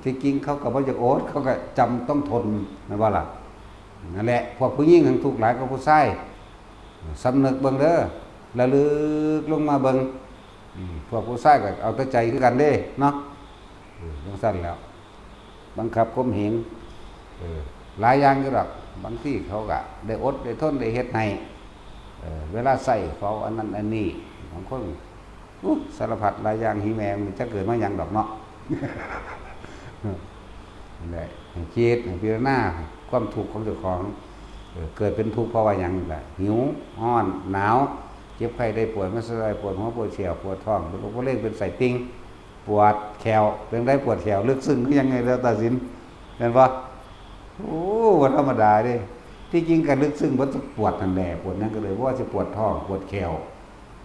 ທີ່ຈິງເຂົາກໍບໍ່ຢາກອົດ ເຂົາກໍຈຳຕ້ອງທົນ ແມ່ນບໍ່ລະ? ນັ້ນແຫຼະ ພວກຜູ້ຍິງຫັ້ນທຸກຫຼາຍກວ່າຜູ້ຊາຍ ສຳນຶກເບິ່ງເດີ ລະລຶກລົງມາເບິ່ງ ອືມ ພວກຜູ້ຊາຍກໍເອົາແຕ່ໃຈຄືກັນເດ້ເນາະ ເອີ ຈັ່ງຊັ້ນແຫຼະ ບັງຄັບຂົ່ມເຫງ ເອີ ຫຼາຍຢ່າງຢູ່ດອກ ບາງທີເຂົາກໍໄດ້ອົດໄດ້ທົນໄດ້ເຮັດໃຫ້ ເອີ ເວລາໃຊ້ເຂົາອັນນັ້ນອັນນີ້ ບາງຄົນ ອຸ ສາລະພັດຫຼາຍຢ່າງ ອີ່ແມ່ງ ມັນຈັກເກີດມາຫຍັງດອກເນາະ ນັ້ນແຫຼະ ໃຫ້ຄິດ ໃຫ້ພິຈາລະນາຄວາມທຸກຂອງເຈົ້າຂອງ ເອີ ເກີດເປັນທຸກເພາະວ່າຫຍັງລະ ຫິວ ຮ້ອນ ໜາວ ເຈັບໄຂ້ໄດ້ປ່ວຍ ມາສະໄລ ປວດຫົວ ປວດແຂ້ວ ປວດທ້ອງ ເປັນໂລກມະເຮັງ ເປັນໄສ້ຕິ່ງ ປວດແຂ້ວ ເປັນໃດປວດແຂ້ວ ເລິກຊຶ້ງຄືຫຍັງ ໃນແລ້ວຕາສິນ ແມ່ນບໍ່? ໂອ້ ບໍ່ທຳມະດາເດ້ ທີ່ຈິງກໍເລິກຊຶ້ງເບິດທຸກປວດນັ້ນແຫຼະ ປວດຫຍັງກໍໄດ້ ບໍ່ວ່າຊິປວດທ້ອງ ປວດແຂ້ວ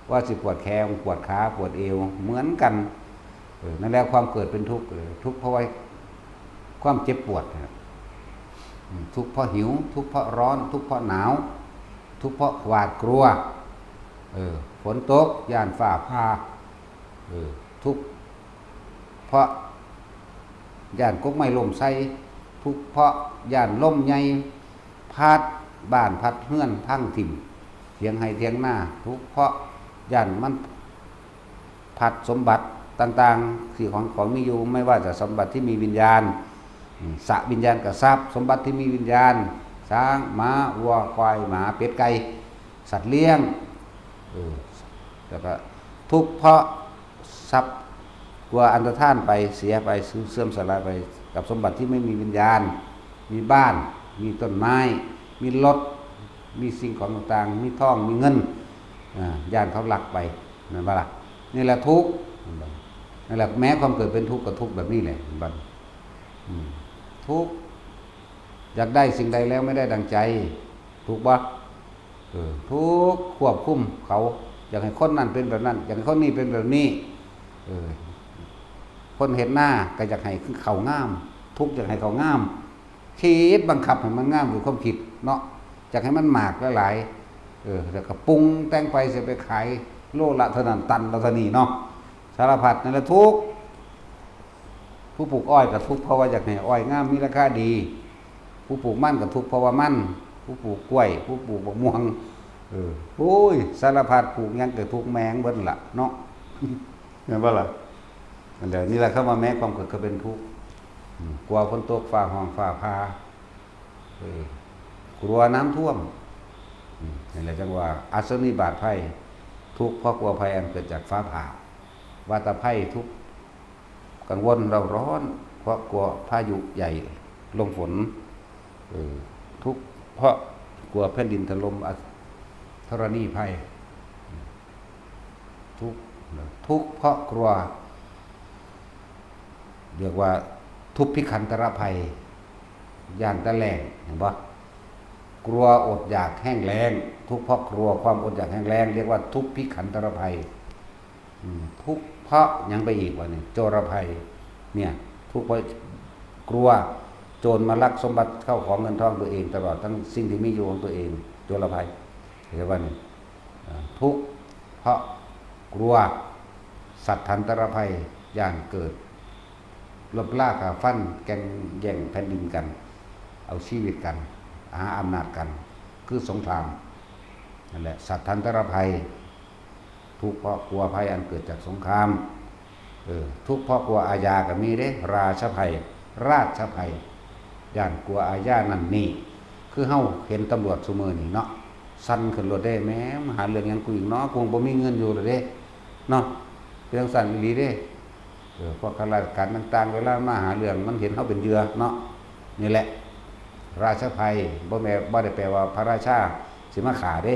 ວ່າຊິປວດແຂ້ງ ປວດຂາ ປວດເອວ ເໝືອນກັນ ເອີ ນັ້ນແຫຼະ ຄວາມເກີດເປັນທຸກ ເອີ ທຸກເພາະວ່າຄວາມເຈັບປວດ ອືມ ທຸກເພາະຫິວ ທຸກເພາະຮ້ອນ ທຸກເພາະໜາວ ທຸກເພາະຫວາດກົວ ເອີ ຝົນຕົກ ຢ້ານຟ້າຜ່າ ເອີ ທຸກເພາະຢ້ານກົກໄມ້ລົ້ມໃສ່ ທຸກເພາະຢ້ານລົມໃຫຍ່ພັດບ້ານພັດເຮືອນພັງຖິ້ມ ຖຽງໄຮ່ຖຽງນາ ທຸກເພາະຢ້ານມັນພັດສົມບັດຕ່າງໆ ທີ່ຂອງ ຂອງມີຢູ່ ໄມ່ວ່າຈະສົມບັດທີ່ມີວິນຍານ ອາ ສະວິນຍານກະຊັບ ສົມບັດທີ່ມີວິນຍານ ຊ້າງ ມ້າ ວັວ ຄວາຍ ໝາ ເປັດ ໄກ່ ສັດລ້ຽງ ເອີ ແລ້ວກະທຸກເພາະ ຊັບ ກວ່າອັນຕະທານໄປ ເສຍໄປ ເສື່ອມສະຫຼາຍໄປ ກັບສົມບັດທີ່ໄມ່ມີວິນຍານ ມີບ້ານ ມີຕົ້ນໄມ້ ມີລົດ ມີສິ່ງຂອງຕ່າງໆ ມີທອງ ມີເງິນ ອາ ຢ້ານເຂົາລັກໄປ ແມ່ນບໍ່ລະ? ນີ້ແຫຼະທຸກ ນັ້ນແຫຼະ ແມ້ຄວາມເກີດເປັນທຸກກໍທຸກແບບນີ້ແຫຼະ ບັດ ອືມ ທຸກ ຢາກໄດ້ສິ່ງໃດແລ້ວໄມ່ໄດ້ດັ່ງໃຈ ຖືກບໍ່? ເອີ ທຸກຄວບຄຸມເຂົາ ຢາກໃຫ້ຄົນນັ້ນເປັນແບບນັ້ນ ຢາກໃຫ້ຄົນນີ້ເປັນແບບນີ້ ເອີ ຄົນເຮັດນາກໍຢາກໃຫ້ເຂົ້າງາມ ທຸກຢາກໃຫ້ເຂົ້າງາມ ຄິດບັງຄັບໃຫ້ມັນງາມດ້ວຍຄວາມຄິດເນາະ ຢາກໃຫ້ມັນໝາກຫຼາຍໆ ເອີ ແລ້ວກໍປຸງແຕ່ງໄປ ຊິໄປຂາຍໂລລະເທົ່ານັ້ນ ຕັນລະເທົ່ານີ້ເນາະ ສາລະພັດນັ້ນແຫຼະທຸກ ຜູ້ປູກອ້ອຍກໍທຸກເພາະວ່າຢາກໃຫ້ອ້ອຍງາມມີລາຄາດີ ຜູ້ປູກມັນກໍທຸກເພາະວ່າມັນ ຜູ້ປູກກ້ວຍ ຜູ້ປູກບັກມ່ວງ ເອີ ໂອ້ຍ ສາລະພັດ ປູກຫຍັງກໍທຸກແມ່ງເບິດລະເນາະ ແມ່ນບໍ່ລະ? ອັນດຽວນີ້ລະ ຄຳວ່າແມ້ຄວາມເກີດກໍເປັນທຸກ ອືມ ກົວຝົນຕົກ ຟ້າຮ້ອງ ຟ້າຜ່າ ເອີ ກົວນ້ຳຖ້ວມ ອືມ ນັ້ນແຫຼະ ຈັ່ງວ່າອັດສະນີບາດໄພ ທຸກເພາະກົວໄພອັນເກີດຈາກຟ້າຜ່າ ວາຕະໄພ ທຸກ ກັງວົນເຣົາຮ້ອນ ເພາະກົວພາຍຸໃຫຍ່ລົມຝົນ ເອີ ທຸກເພາະກົວແຜ່ນດິນຖະຫຼົ່ມ ອະ ທໍລະນີໄພ ທຸກ ທຸກເພາະກົວ ຮຽກວ່າທຸກພິຄັນຕະລະໄພ ຢ້ານແຕ່ແລ້ງ ເຫັນບໍ່? ກົວອົດຢາກແຫ້ງແລ້ງ ທຸກເພາະກົວຄວາມອົດຢາກແຫ້ງແລ້ງ ຮຽກວ່າທຸກພິຄັນຕະລະໄພ ອືມ ທຸກເພາະຫຍັງໄປອີກວະນີ້? ໂຈລະໄພ ເນຍ ທຸກເພາະກົວໂຈນມາລັກສົມບັດເຂົ້າຂອງເງິນທອງຕົວເອງ ຕະຫຼອດທັງສິ່ງທີ່ມີຢູ່ຂອງຕົວເອງ ໂຈລະໄພ ເຫັນບໍ່ນີ້? ອາ ທຸກເພາະກົວສັດທັນຕະລະໄພ ຢ້ານເກີດລົບລາຂ້າຟັນ ແກ່ງແຍ່ງແຜ່ນດິນກັນ ເອົາຊີວິດກັນ ຫາອຳນາດກັນ ຄືສົງຄາມ ນັ້ນແຫຼະ ສັດທັນຕະລະໄພ ທຸກເພາະກົວໄພອັນເກີດຈາກສົງຄາມ ເອີ ທຸກເພາະກົວອາຍາກໍມີເດ້ ລາຊະໄພ ລາຊະໄພ ຢ້ານກົວອາຍານັ້ນນີ້ ຄືເຮົາເຫັນຕຳຫຼວດຊຸມື້ນີ້ເນາະ ສັ່ນຂຶ້ນໂລດເດ້ ແມ່ມາຫາເລື່ອງຫຍັງກູອີກເນາະ ກູບໍ່ມີເງິນຢູ່ແລ້ວເດ້ເນາະ ເປັນຈັ່ງຊັ້ນອີ່ຫຼີເດ້ ເອີ ພວກຂ້າລາຊະການຕ່າງໆ ເວລາມາຫາເລື່ອງ ມັນເຫັນເຮົາເປັນເຫຍື່ອເນາະ ນີ້ແຫຼະ ລາຊະໄພ ບໍ່ແມ່ນ ບໍ່ໄດ້ແປວ່າພະລາຊາຊິມາຂ້າເດ້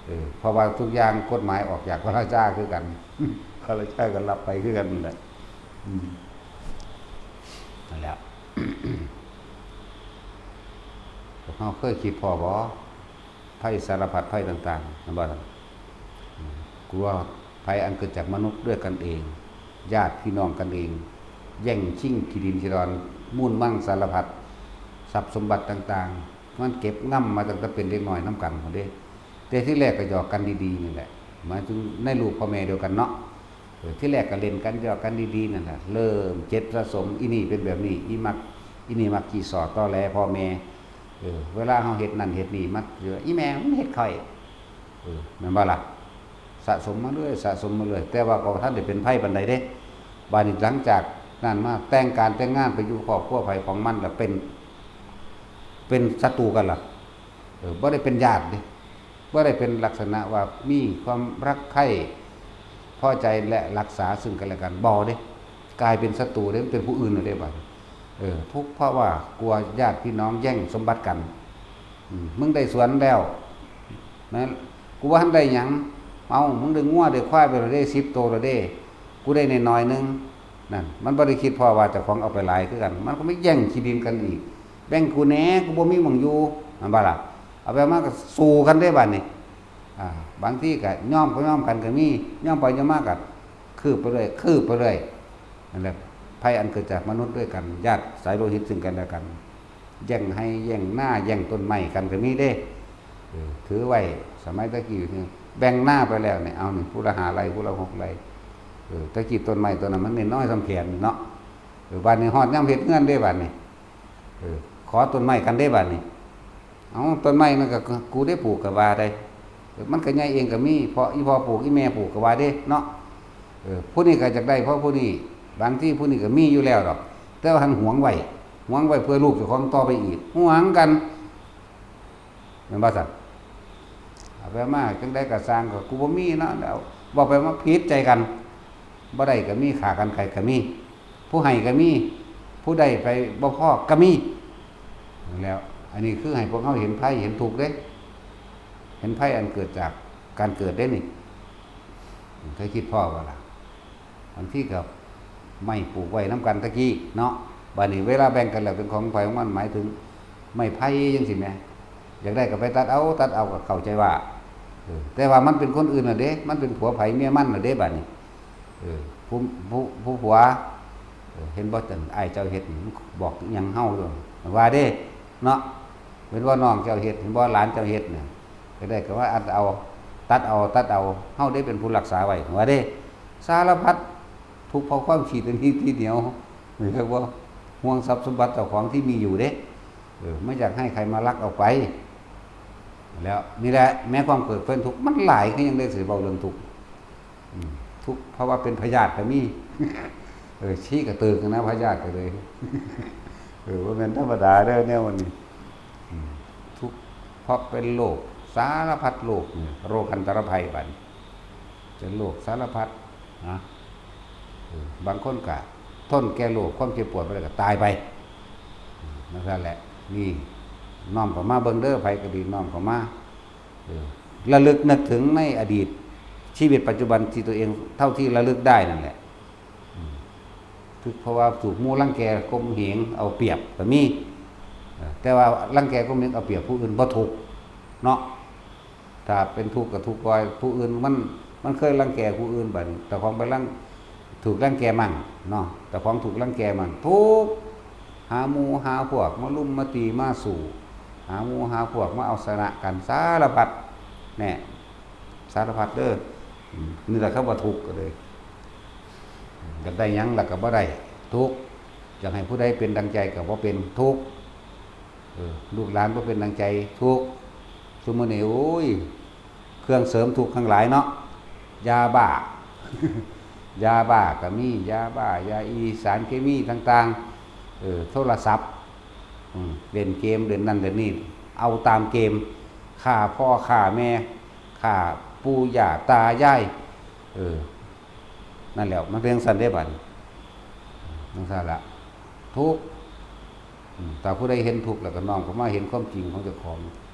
ເອີ ເພາະວ່າທຸກຢ່າງກົດໝາຍອອກຈາກພະລາຊາຄືກັນ ພະລາຊາກໍຮັບໄປຄືກັນນັ້ນແຫຼະ ອືມ ນັ້ນແຫຼະ ພວກເຮົາເຄີຍຄິດພໍ້ບໍ່? ໄພສາລະພັດໄພຕ່າງໆ ແມ່ນບໍ່? ກົວໄພອັນເກີດຈາກມະນຸດດ້ວຍກັນເອງ ຍາດພີ່ນ້ອງກັນເອງ ແຍ່ງຊິງທີ່ດິນທີ່ດອນ ມູນມັງສາລະພັດ ຊັບສົມບັດຕ່າງໆ ມັນເກັບງຳມາຕັ້ງແຕ່ເປັນເດັກນ້ອຍນຳກັນພຸ້ນເດ້ ແຕ່ທີແລກກໍຫຍອກກັນດີໆ ນີ້ແຫຼະ ໝາຍເຖິງໃນລູກພໍ່ແມ່ດຽວກັນເນາະ ເອີ ທີແລກກໍຫຼິ້ນກັນ ຫຍອກກັນດີໆ ນັ້ນແຫຼະ ເລີ່ມເກັບສະສົມ ອີນີ້ເປັນແບບນີ້ ອີມັກ ອີນີ້ມັກຈີ້ສໍ້ຕໍແຫຼພໍ່ແມ່ ເອີ ເວລາເຮົາເຮັດນັ້ນເຮັດນີ້ ມັກ ອີແມ່ມັນເຮັດຂ້ອຍ ເອີ ແມ່ນບໍ່ລະ? ສະສົມມາເລື້ອຍ ສະສົມມາເລື້ອຍ ແຕ່ວ່າກໍບໍ່ທັນໄດ້ເປັນໄພປານໃດເດ້ ບາດນີ້ຫຼັງຈາກນັ້ນມາ ແຕ່ງການແຕ່ງງານໄປຢູ່ຄອບຄົວໃຜຂອງມັນ ລະເປັນ ເປັນສັດຕູກັນລະ ເອີ ບໍ່ໄດ້ເປັນຍາດເດ້ ບໍ່ໄດ້ເປັນລັກສະນະວ່າມີຄວາມຮັກໃຄ່ພໍໃຈ ແລະ ຮັກສາຊຶ່ງກັນແລະກັນ ບໍ່ເດ້ ກາຍເປັນສັດຕູເດ້ ມັນເປັນຜູ້ອື່ນແລ້ວເດ້ບາດນີ້ ເອີ ທຸກເພາະວ່າກົວຍາດພີ່ນ້ອງແຍ່ງສົມບັດກັນ ອືມ ມຶງໄດ້ສວນແລ້ວ ແມ່ນ ກູບໍ່ທັນໄດ້ຫຍັງ ເອົ້າ ມຶງໄດ້ງົວໄດ້ຄວາຍໄປແລ້ວເດ້ ສິບໂຕແລ້ວເດ້ ກູໄດ້ໜ້ອຍໆໜຶ່ງ ນັ້ນ ມັນບໍ່ໄດ້ຄິດພໍ້ວ່າເຈົ້າຂອງເອົາໄປຫຼາຍຄືກັນ ມັນກໍມາແຍ່ງທີ່ດິນກັນອີກ ແບ່ງກູແດ່ ກູບໍ່ມີໝ່ອງຢູ່ ແມ່ນບໍ່ລະ? ເອົາໄປເອົາມາກໍສູ້ກັນເດ້ບາດນີ້ ອາ ບາງທີກໍຍອມ ກໍຍອມກັນກໍມີ ຍອມໄປຍອມມາກໍຄືບໄປເລື້ອຍ ຄືບໄປເລື້ອຍ ນັ້ນແຫຼະ ໄພອັນເກີດຈາກມະນຸດດ້ວຍກັນ ຍາດສາຍໂລຫິດຊຶ່ງກັນແລະກັນ ແຍ່ງໄຮ່ແຍ່ງນາ ແຍ່ງຕົ້ນໄມ້ກັນກໍມີເດ້ ເອີ ຖືໄວ້ ສະໄໝແຕ່ກີ້ ແບ່ງນາໄປແລ້ວນີ້ ເອົານີ້ ຜູ້ລະຫ້າໄຮ່ ຜູ້ລະຫົກໄຮ່ ເອີ ແຕ່ກີ້ຕົ້ນໄມ້ຕົ້ນນັ້ນມັນນ້ອຍໆສ່ຳແຂນນີ້ເນາະ ເອີ ບາດນີ້ຮອດຍາມເຮັດເຮືອນເດ້ບາດນີ້ ເອີ ຂໍຕົ້ນໄມ້ກັນເດ້ບາດນີ້ ເອົາ ຕົ້ນໄມ້ນັ້ນກໍກູໄດ້ປູກກໍວ່າໄດ້ ເອີ ມັນກໍໃຫຍ່ເອງກໍມີ ເພາະອີ່ພໍ່ປູກ ອີ່ແມ່ປູກກໍວ່າເດ້ເນາະ ເອີ ຜູ້ນີ້ກໍຢາກໄດ້ເພາະຜູ້ນີ້ ບາງທີຜູ້ນີ້ກໍມີຢູ່ແລ້ວດອກ ແຕ່ວ່າຫັ້ນຫວງໄວ້ ຫວງໄວ້ເພື່ອລູກເຈົ້າຂອງຕໍ່ໄປອີກ ຫວງກັນ ແມ່ນບໍ່ຊັ້ນ? ເອົາໄປເອົາມາ ຈັ່ງໃດກໍຊ່າງ ກໍກູບໍ່ມີເນາະ ແລ້ວເວົ້າໄປມາຜິດໃຈກັນ ບໍ່ໄດ້ກໍມີ ຂ້າກັນໄຂກໍມີ ຜູ້ໃຫ້ກໍມີ ຜູ້ໄດ້ໄປບໍ່ພໍກໍມີ ແລ້ວ ອັນນີ້ຄືໃຫ້ພວກເຮົາເຫັນໄພເຫັນທຸກເດ້ ເຫັນໄພອັນເກີດຈາກການເກີດເດ້ນີ້. ເຄີຍຄິດພໍ້ບໍ່ລະ? ບາງທີກໍໄມ້ປູກໄວ້ນຳກັນແຕ່ກີ້ເນາະ, ບາດນີ້ເວລາແບ່ງກັນແລ້ວເປັນຂອງໃຜຂອງມັນ ໝາຍເຖິງໄມ້ໄຜ່ຈັ່ງຊີ້ແໝ. ຢາກໄດ້ກໍໄປຕັດເອົາ ຕັດເອົາກໍເຂົ້າໃຈວ່າ ເອີ ແຕ່ວ່າມັນເປັນຄົນອື່ນລະເດ້ ມັນເປັນຜົວໃຜເມຍມັນລະເດ້ບາດນີ້. ເອີ ຜູ້ ຜູ້ ຜູ້ຜົວ ເອີ ເຫັນບໍ່ ຈັ່ງອ້າຍເຈົ້າເຮັດນີ້ ມັນບອກຫຍັງເຮົາຢູ່ ວ່າເດ້ເນາະ. ເຫັນບໍ່ ນ້ອງເຈົ້າເຮັດ ເຫັນບໍ່ ຫຼານເຈົ້າເຮັດນະ ກໍໄດ້ກໍວ່າອັດເອົາ ຕັດເອົາ ຕັດເອົາ ເຮົາເດ້ເປັນຜູ້ຮັກສາໄວ້ ວ່າເດ້. ສາລະພັດທຸກເພາະຄວາມຄິດອັນນີ້ທີດຽວ ເຫັນບໍ່? ຫວງຊັບສົມບັດເຈົ້າຂອງທີ່ມີຢູ່ເດ້. ເອີ ບໍ່ຢາກໃຫ້ໃຜມາລັກເອົາໄປ. ແລ້ວນີ້ແຫຼະ ແມ້ຄວາມເກີດເພິ່ນທຸກ ມັນຫຼາຍ ຄືຫຍັງເດ້ຊິເວົ້າເລື່ອງທຸກ. ອືມ ທຸກເພາະວ່າເປັນພະຍາດກໍມີ. ເອີ ຊີ້ກະເຕີກນະ ພະຍາດກໍເລີຍ. ເອີ ບໍ່ແມ່ນທຳມະດາເດີ້ແນວນີ້. ອືມ ທຸກເພາະເປັນໂລກ ສາລະພັດໂລກນີ້ ໂລກັນຕະລະໄພບາດນີ້ ເປັນໂລກສາລະພັດນະ. ເອີ ບາງຄົນກະທົນແກ່ໂລກຄວາມເຈັບປວດບໍ່ໄດ້ກໍຕາຍໄປ. ອືມ ຈັ່ງຊັ້ນແຫຼະ. ນີ້ ນ້ອມເຂົ້າມາເບິ່ງເດີ້ ໃຜກໍດີ ນ້ອມເຂົ້າມາ. ເອີ ລະລຶກນຶກເຖິງໃນອະດີດ ຊີວິດປັດຈຸບັນທີ່ຕົວເອງເທົ່າທີ່ລະລຶກໄດ້ນັ້ນແຫຼະ. ອືມ ຄືເພາະວ່າຖືກໝູ່ລັງແກຂົ່ມເຫງເອົາປຽບກໍມີ ເອີ ແຕ່ວ່າລັງແກຂົ່ມເຫງເອົາປຽບຜູ້ອື່ນບໍ່ທຸກເນາະ. ຖ້າເປັນທຸກກໍທຸກວ່າຜູ້ອື່ນມັນ ມັນເຄີຍລັງແກຜູ້ອື່ນ ບາດນີ້ເຈົ້າຂອງໄປລັງ ຖືກລັງແກໝັ້ງເນາະ ເຈົ້າຂອງຖືກລັງແກໝັ້ງ ທຸກ ຫາໝູ່ຫາພວກມາລຸມມາຕີມາສູ້ ຫາໝູ່ຫາພວກມາເອົາຊະນະກັນ ສາລະພັດແນະ ສາລະພັດເດີ້. ອືມ ນີ້ລະເຂົາວ່າທຸກກໍເລີຍ ຢາກໄດ້ຫຍັງລະກໍບໍ່ໄດ້ ທຸກ ຢາກໃຫ້ຜູ້ໃດເປັນດັ່ງໃຈກໍບໍ່ເປັນ ທຸກ. ເອີ ລູກຫຼານບໍ່ເປັນດັ່ງໃຈ ທຸກ. ຊຸມື້ນີ້ ໂອ້ຍ ເຄື່ອງເສີມທຸກທັງຫຼາຍເນາະ ຢາບ້າ ຢາບ້າກໍມີ ຢາບ້າ ຢາອີ ສານເຄມີຕ່າງໆ ເອີ ໂທລະສັບ ອືມ ເລ່ນເກມ ເລ່ນນັ້ນເລ່ນນີ້ ເອົາຕາມເກມ ຂ້າພໍ່ຂ້າແມ່ ຂ້າປູ່ຍ່າຕາຍາຍ ເອີ ນັ້ນແຫຼະ ມັນເປັນຈັ່ງຊັ້ນເດ້ບາດນີ້ ຈັ່ງຊັ້ນລະ ທຸກ. ອືມ ຖ້າຜູ້ໃດເຫັນທຸກແລ້ວກໍນ້ອມເຂົ້າມາເຫັນຄວາມຈິງຂອງເຈົ້າຂອງ.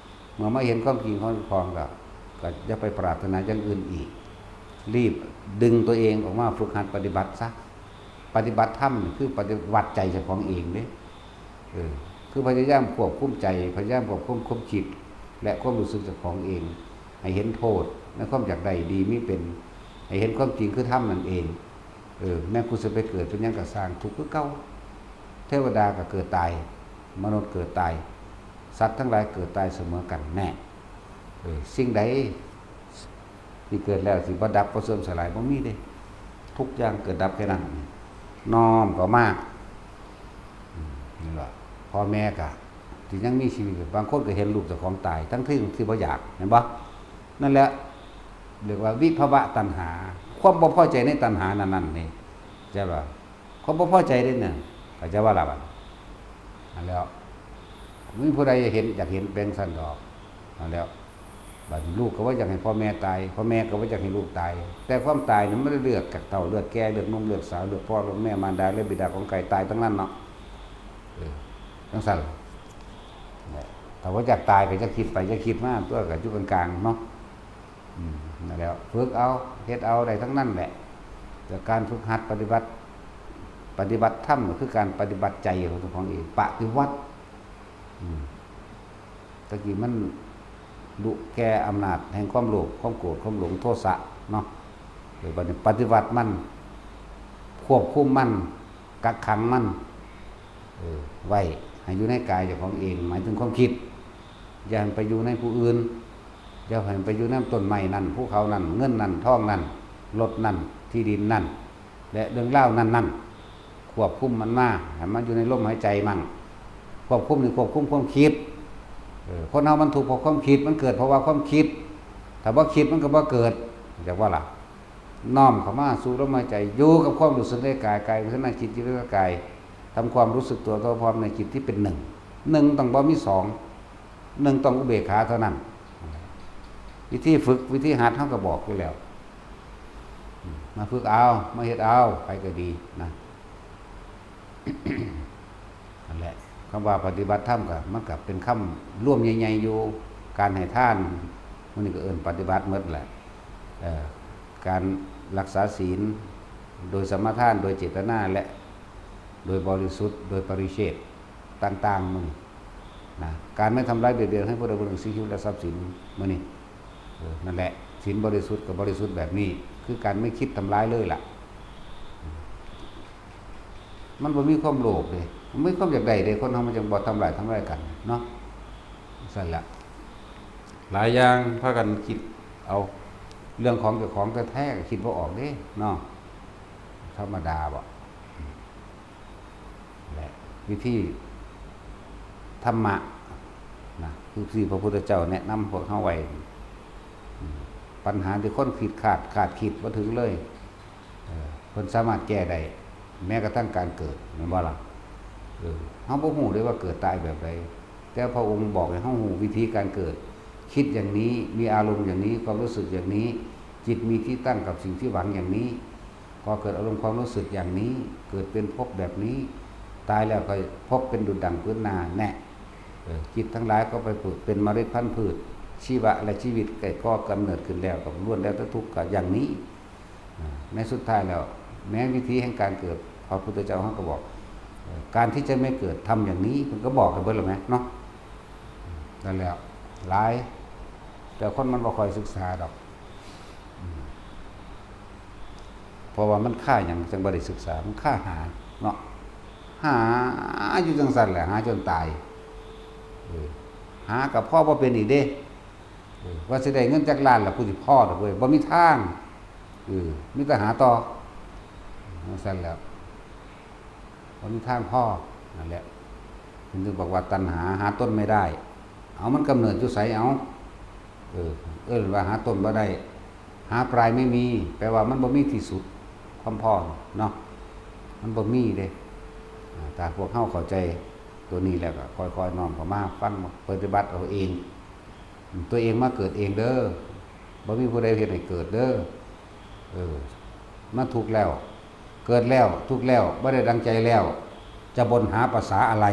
ເມື່ອມາເຫັນຄວາມຈິງຂອງເຈົ້າຂອງແລ້ວ ກໍຢ່າໄປປາດຖະໜາຢ່າງອື່ນອີກ ຣີບດຶງຕົວເອງອອກມາຝຶກຫັດປະຕິບັດຊະ. ປະຕິບັດທຳນີ້ຄືປະຕິວັດໃຈເຈົ້າຂອງເອງເດ້. ເອີ ຄືພະຍາຍາມຄວບຄຸມໃຈ ພະຍາຍາມຄວບຄຸມຄວາມຄິດ ແລະ ຄວາມຮູ້ສຶກເຈົ້າຂອງເອງ ໃຫ້ເຫັນໂທດໃນຄວາມຢາກໄດ້ດີມີເປັນ ໃຫ້ເຫັນຄວາມຈິງຄືທຳນັ້ນເອງ. ເອີ ແມ່ນກູຊິໄປເກີດເປັນຫຍັງກໍຊ່າງ ທຸກຄືເກົ່າ. ເທວະດາກໍເກີດຕາຍ ມະນຸດເກີດຕາຍ ສັດທັງຫຼາຍເກີດຕາຍສະເໝີກັນແນ່. ເອີ ສິ່ງໃດທີ່ເກີດແລ້ວຊິບໍ່ດັບ ບໍ່ເສື່ອມສະຫຼາຍ ບໍ່ມີເດ້. ທຸກຢ່າງເກີດດັບແຄ່ນັ້ນ. ນ້ອມເຂົ້າມາ. ອືມ ນີ້ລະ ພໍ່ແມ່ກະທີ່ຍັງມີຊີວິດ ບາງຄົນກໍເຫັນລູກເຈົ້າຂອງຕາຍ ທັງທີ່ທີ່ບໍ່ຢາກ ແມ່ນບໍ່? ນັ້ນແຫຼະ ເອີ້ນວ່າວິພະວະຕັນຫາ ຄວາມບໍ່ພໍໃຈໃນຕັນຫານັ້ນໆ ນີ້ ເຈົ້າວ່າ ຄວາມບໍ່ພໍໃຈເດ້ນັ້ນ ເຂົາເຈົ້າວ່າລະບັດ ນັ້ນແຫຼະ ບໍ່ມີຜູ້ໃດເຫັນ ຢາກເຫັນເປັນຊັ້ນດອກ ນັ້ນແຫຼະ. ບັດນີ້ລູກກໍບໍ່ຢາກໃຫ້ພໍ່ແມ່ຕາຍ ພໍ່ແມ່ກໍບໍ່ຢາກໃຫ້ລູກຕາຍ ແຕ່ຄວາມຕາຍນີ້ມັນໄດ້ເລືອກ ຈາກເຖົ້າເລືອກແກ່ ເລືອກໜຸ່ມເລືອກສາວ ເລືອກພໍ່ເລືອກແມ່ ມານດາເລືອກບິດາຂອງໃຜ ຕາຍທັງນັ້ນເນາະ. ເອີ ຈັ່ງຊັ້ນ ແຫຼະ ຖ້າວ່າຢາກຕາຍກໍຢ່າຄິດໄປ ຢ່າຄິດມາ ຕົວະກໍຢູ່ກາງໆ ເນາະ. ອືມ ນັ້ນແຫຼະ ຝຶກເອົາ ເຮັດເອົາ ໄດ້ທັງນັ້ນແຫຼະ. ແຕ່ການຝຶກຫັດປະຕິບັດ ປະຕິບັດທຳກໍຄືການປະຕິບັດໃຈຂອງເຈົ້າຂອງເອງ ປະຕິວັດ. ອືມ ຕະກີ້ມັນລຸແກ່ອຳນາດແຫ່ງຄວາມໂລບ ຄວາມໂກດ ຄວາມຫຼົງ ໂທສະເນາະ. ເອີ ບັດນີ້ປະຕິວັດມັນ ຄວບຄຸມມັນ ກັກຂັງມັນ ເອີ ໄວ້ໃຫ້ຢູ່ໃນກາຍເຈົ້າຂອງເອງ ໝາຍເຖິງຄວາມຄິດ ຢ່າໃຫ້ໄປຢູ່ໃນຜູ້ອື່ນ ຢ່າໃຫ້ໄປຢູ່ນຳຕົ້ນໄມ້ນັ້ນ ພູເຂົານັ້ນ ເງິນນັ້ນ ທອງນັ້ນ ລົດນັ້ນ ທີ່ດິນນັ້ນ ແລະ ເລື່ອງລາວນັ້ນໆ. ຄວບຄຸມມັນມາ ໃຫ້ມັນຢູ່ໃນລົມຫາຍໃຈມັນ. ຄວບຄຸມນີ້ຄວບຄຸມຄວາມຄິດ. ເອີ ຄົນເຮົາມັນທຸກເພາະຄວາມຄິດ ມັນເກີດເພາະວ່າຄວາມຄິດ. ຖ້າບໍ່ຄິດມັນກໍບໍ່ເກີດ ເຈົ້າວ່າລະ. ນ້ອມເຂົ້າມາສູ່ລົມຫາຍໃຈ ຢູ່ກັບຄວາມຮູ້ສຶກໃນກາຍ ກາຍເວທະນາ ຈິດ ຈິດເວທະນາກາຍ ທຳຄວາມຮູ້ສຶກຕົວທົ່ວພ້ອມໃນຈິດທີ່ເປັນໜຶ່ງ. ໜຶ່ງຕ້ອງບໍ່ມີສອງ ໜຶ່ງຕ້ອງອຸເບກຂາເທົ່ານັ້ນ. ວິທີຝຶກ ວິທີຫັດເຮົາກໍບອກຢູ່ແລ້ວ. ອືມ ມາຝຶກເອົາ ມາເຮັດເອົາ ໃຜກໍດີນະ. ນັ້ນແຫຼະ ຄຳວ່າປະຕິບັດທຳ ກໍ ມັນກໍເປັນຄຳລວມໃຫຍ່ໆຢູ່. ການໃຫ້ທານ ມື້ນີ້ກໍເອີ້ນປະຕິບັດໝົດແຫຼະ. ເອີ ການລັກສາສີນໂດຍສະມາທານ ໂດຍເຈດຕະນາ ແລະ ໂດຍບໍລິສຸດ ໂດຍປະລິເຊດຕ່າງໆ ມື້ນີ້ນະ. ການໄມ່ທຳລາຍເບຍດບຽນໃຫ້ຜູ້ໃດຜູ້ໜຶ່ງ ຊີວິດ ແລະ ຊັບສິນ ມື້ນີ້ ເອີ ນັ້ນແຫຼະ ສິນບໍລິສຸດກໍບໍລິສຸດແບບນີ້ ຄືການໄມ່ຄິດທຳລາຍເລີຍລະ. ມັນບໍ່ມີຄວາມໂລບເດ້ ມັນມີຄວາມຢາກໄດ້ເດ້. ຄົນເຮົາມັນຈັ່ງບໍ່ທຳລາຍ ທຳລາຍກັນເນາະ. ຊັ້ນລະ ຫຼາຍຢ່າງພາກັນຄິດເອົາເລື່ອງຂອງເຈົ້າຂອງແທ້ໆ ກໍຄິດບໍ່ອອກເດ້ເນາະ. ທຳມະດາບໍ ແລະ ວິທີທຳມະນະ ຄືທີ່ພະພຸດທະເຈົ້າແນະນຳພວກເຮົາໄວ້. ອືມ ບັນຫາທີ່ຄົນຄິດຂາດ ຂາດຄິດບໍ່ເຖິງເລີຍ ເອີ ເພິ່ນສາມາດແກ້ໄດ້ ແມ້ກະທັ່ງການເກີດ ແມ່ນບໍ່ລະ? ເອີ ເຮົາບໍ່ຮູ້ເດ້ວ່າເກີດຕາຍແບບໃດ ແຕ່ພະອົງບອກໃຫ້ເຮົາຮູ້ວິທີການເກີດ. ຄິດຢ່າງນີ້ ມີອາລົມຢ່າງນີ້ ຄວາມຮູ້ສຶກຢ່າງນີ້ ຈິດມີທີ່ຕັ້ງກັບສິ່ງທີ່ຫວັງຢ່າງນີ້ ກໍເກີດອາລົມຄວາມຮູ້ສຶກຢ່າງນີ້ ເກີດເປັນພົບແບບນີ້ ຕາຍແລ້ວກໍພົບເປັນດຸດດັ່ງພື້ນນາແນະ. ເອີ ຈິດທັງຫຼາຍກໍໄປເປັນເມລັດພັນພືດ ຊີວະ ແລະ ຊີວິດກໍກໍ່ກຳເນີດຂຶ້ນແລ້ວ ກໍລ້ວນແລ້ວແຕ່ທຸກ ກໍຢ່າງນີ້. ໃນສຸດທ້າຍແລ້ວ ແມ້ວິທີແຫ່ງການເກີດ ພະພຸດທະເຈົ້າເຮົາກໍບອກ ເອີ ການທີ່ຈະໄມ່ເກີດ ທຳຢ່າງນີ້ ເພິ່ນກໍບອກໃຫ້ເບິດແລ້ວແໝເນາະ. ນັ້ນແຫຼະ ຫຼາຍ ແຕ່ຄົນມັນບໍ່ຄ່ອຍສຶກສາດອກ ເພາະວ່າມັນຄາຫຍັງຈັ່ງບໍ່ໄດ້ສຶກສາ? ມັນຄາຫາເນາະ ຫາຢູ່ຈັ່ງຊັ້ນແຫຼະ ຫາຈົນຕາຍ. ເອີ ຫາກໍພໍບໍ່ເປັນອີກເດ້. ເອີ ວ່າຊິໄດ້ເງິນຈັກລ້ານລະ ກູຊິພໍດອກເວີຍ ບໍ່ມີທາງ. ເອີ ມີແຕ່ຫາຕໍ່ ຈັ່ງຊັ້ນແຫຼະ ບໍ່ມີທາງພໍ. ນັ້ນແຫຼະ ເພິ່ນຈຶ່ງບອກວ່າ ຕັນຫາຫາຕົ້ນໄມ່ໄດ້. ເອົາ ມັນກຳເນີດຢູ່ໃສ? ເອົາ ເອີ ເອີ້ນວ່າຫາຕົ້ນບໍ່ໄດ້ ຫາປາຍໄມ່ມີ ແປວ່າມັນບໍ່ມີທີ່ສຸດ ຄວາມພໍເນາະ ມັນບໍ່ມີເດ້. ອາ ຖ້າພວກເຮົາເຂົ້າໃຈຕົວນີ້ແລ້ວ ກໍຄ່ອຍໆນ້ອມເຂົ້າມາຟັງປະຕິບັດເອົາເອງ. ຕົວເອງມາເກີດເອງເດີ ບໍ່ມີຜູ້ໃດເຮັດໃຫ້ເກີດເດີ. ເອີ ມາທຸກແລ້ວ ເກີດແລ້ວ ທຸກແລ້ວ ບໍ່ໄດ້ດັ່ງໃຈແລ້ວ ຈະບົ່ນຫາພາສາອະໄລ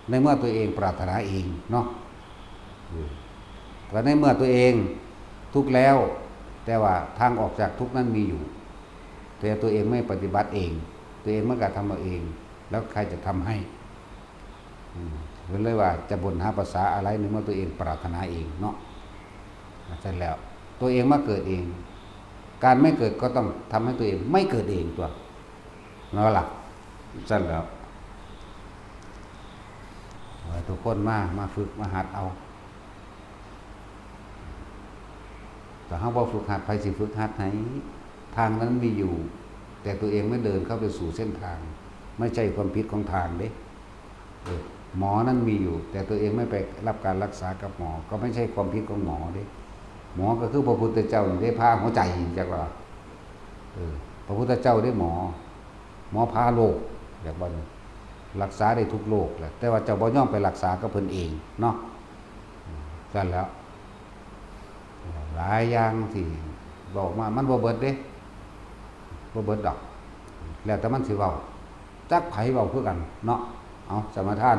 ໃນເມື່ອຕົວເອງປາດຖະໜາເອງເນາະ. ເອີ ກໍໃນເມື່ອຕົວເອງທຸກແລ້ວ ແຕ່ວ່າທາງອອກຈາກທຸກນັ້ນມີຢູ່ ແຕ່ຕົວເອງໄມ່ປະຕິບັດເອງ ຕົວເອງມາກະທຳເອົາເອງ ແລ້ວໃຄຈະທຳໃຫ້? ອືມ ເພິ່ນເລີຍວ່າ ຈະບົ່ນຫາພາສາອະໄລ ໃນເມື່ອຕົວເອງປາດຖະໜາເອງເນາະ. ຊັ້ນແລ້ວ ຕົວເອງມາເກີດເອງ ການໄມ່ເກີດກໍຕ້ອງທຳໃຫ້ຕົວເອງໄມ່ເກີດເອງຕົວະ ແມ່ນບໍ່ລະ? ຊັ້ນແລ້ວ ໃຫ້ທຸກຄົນມາ ມາຝຶກມາຫັດເອົາ. ຖ້າເຮົາບໍ່ຝຶກຫັດ ໃຜຊິຝຶກຫັດໃຫ້? ທາງນັ້ນມີຢູ່ ແຕ່ຕົວເອງໄມ່ເດີນເຂົ້າໄປສູ່ເສັ້ນທາງ ໄມ່ໃຊ່ຄວາມຜິດຂອງທາງເດ້. ເອີ ໝໍນັ້ນມີຢູ່ ແຕ່ຕົວເອງໄມ່ໄປຮັບການລັກສາກັບໝໍ ກໍໄມ່ໃຊ່ຄວາມຜິດຂອງໝໍເດ້. ໝໍກໍຄືພະພຸດທະເຈົ້ານີ້ເດ້ ຜ່າຫົວໃຈ ຈັກວ່າ ເອີ ພະພຸດທະເຈົ້າເດ້ໝໍ ໝໍຜ່າໂລກ ແບບວ່ານີ້ ລັກສາໄດ້ທຸກໂລກແຫຼະ ແຕ່ວ່າເຈົ້າບໍ່ຍອມໄປລັກສາກັບເພິ່ນເອງເນາະ. ຊັ້ນແລ້ວ ຫຼາຍຢ່າງທີ່ເວົ້າມາ ມັນບໍ່ເບິດເດ້ ບໍ່ເບິດດອກ ແລ້ວແຕ່ມັນຊິເວົ້າ ຈັກໃຜເວົ້າຄືກັນເນາະ. ເອົາ ສະມາທານ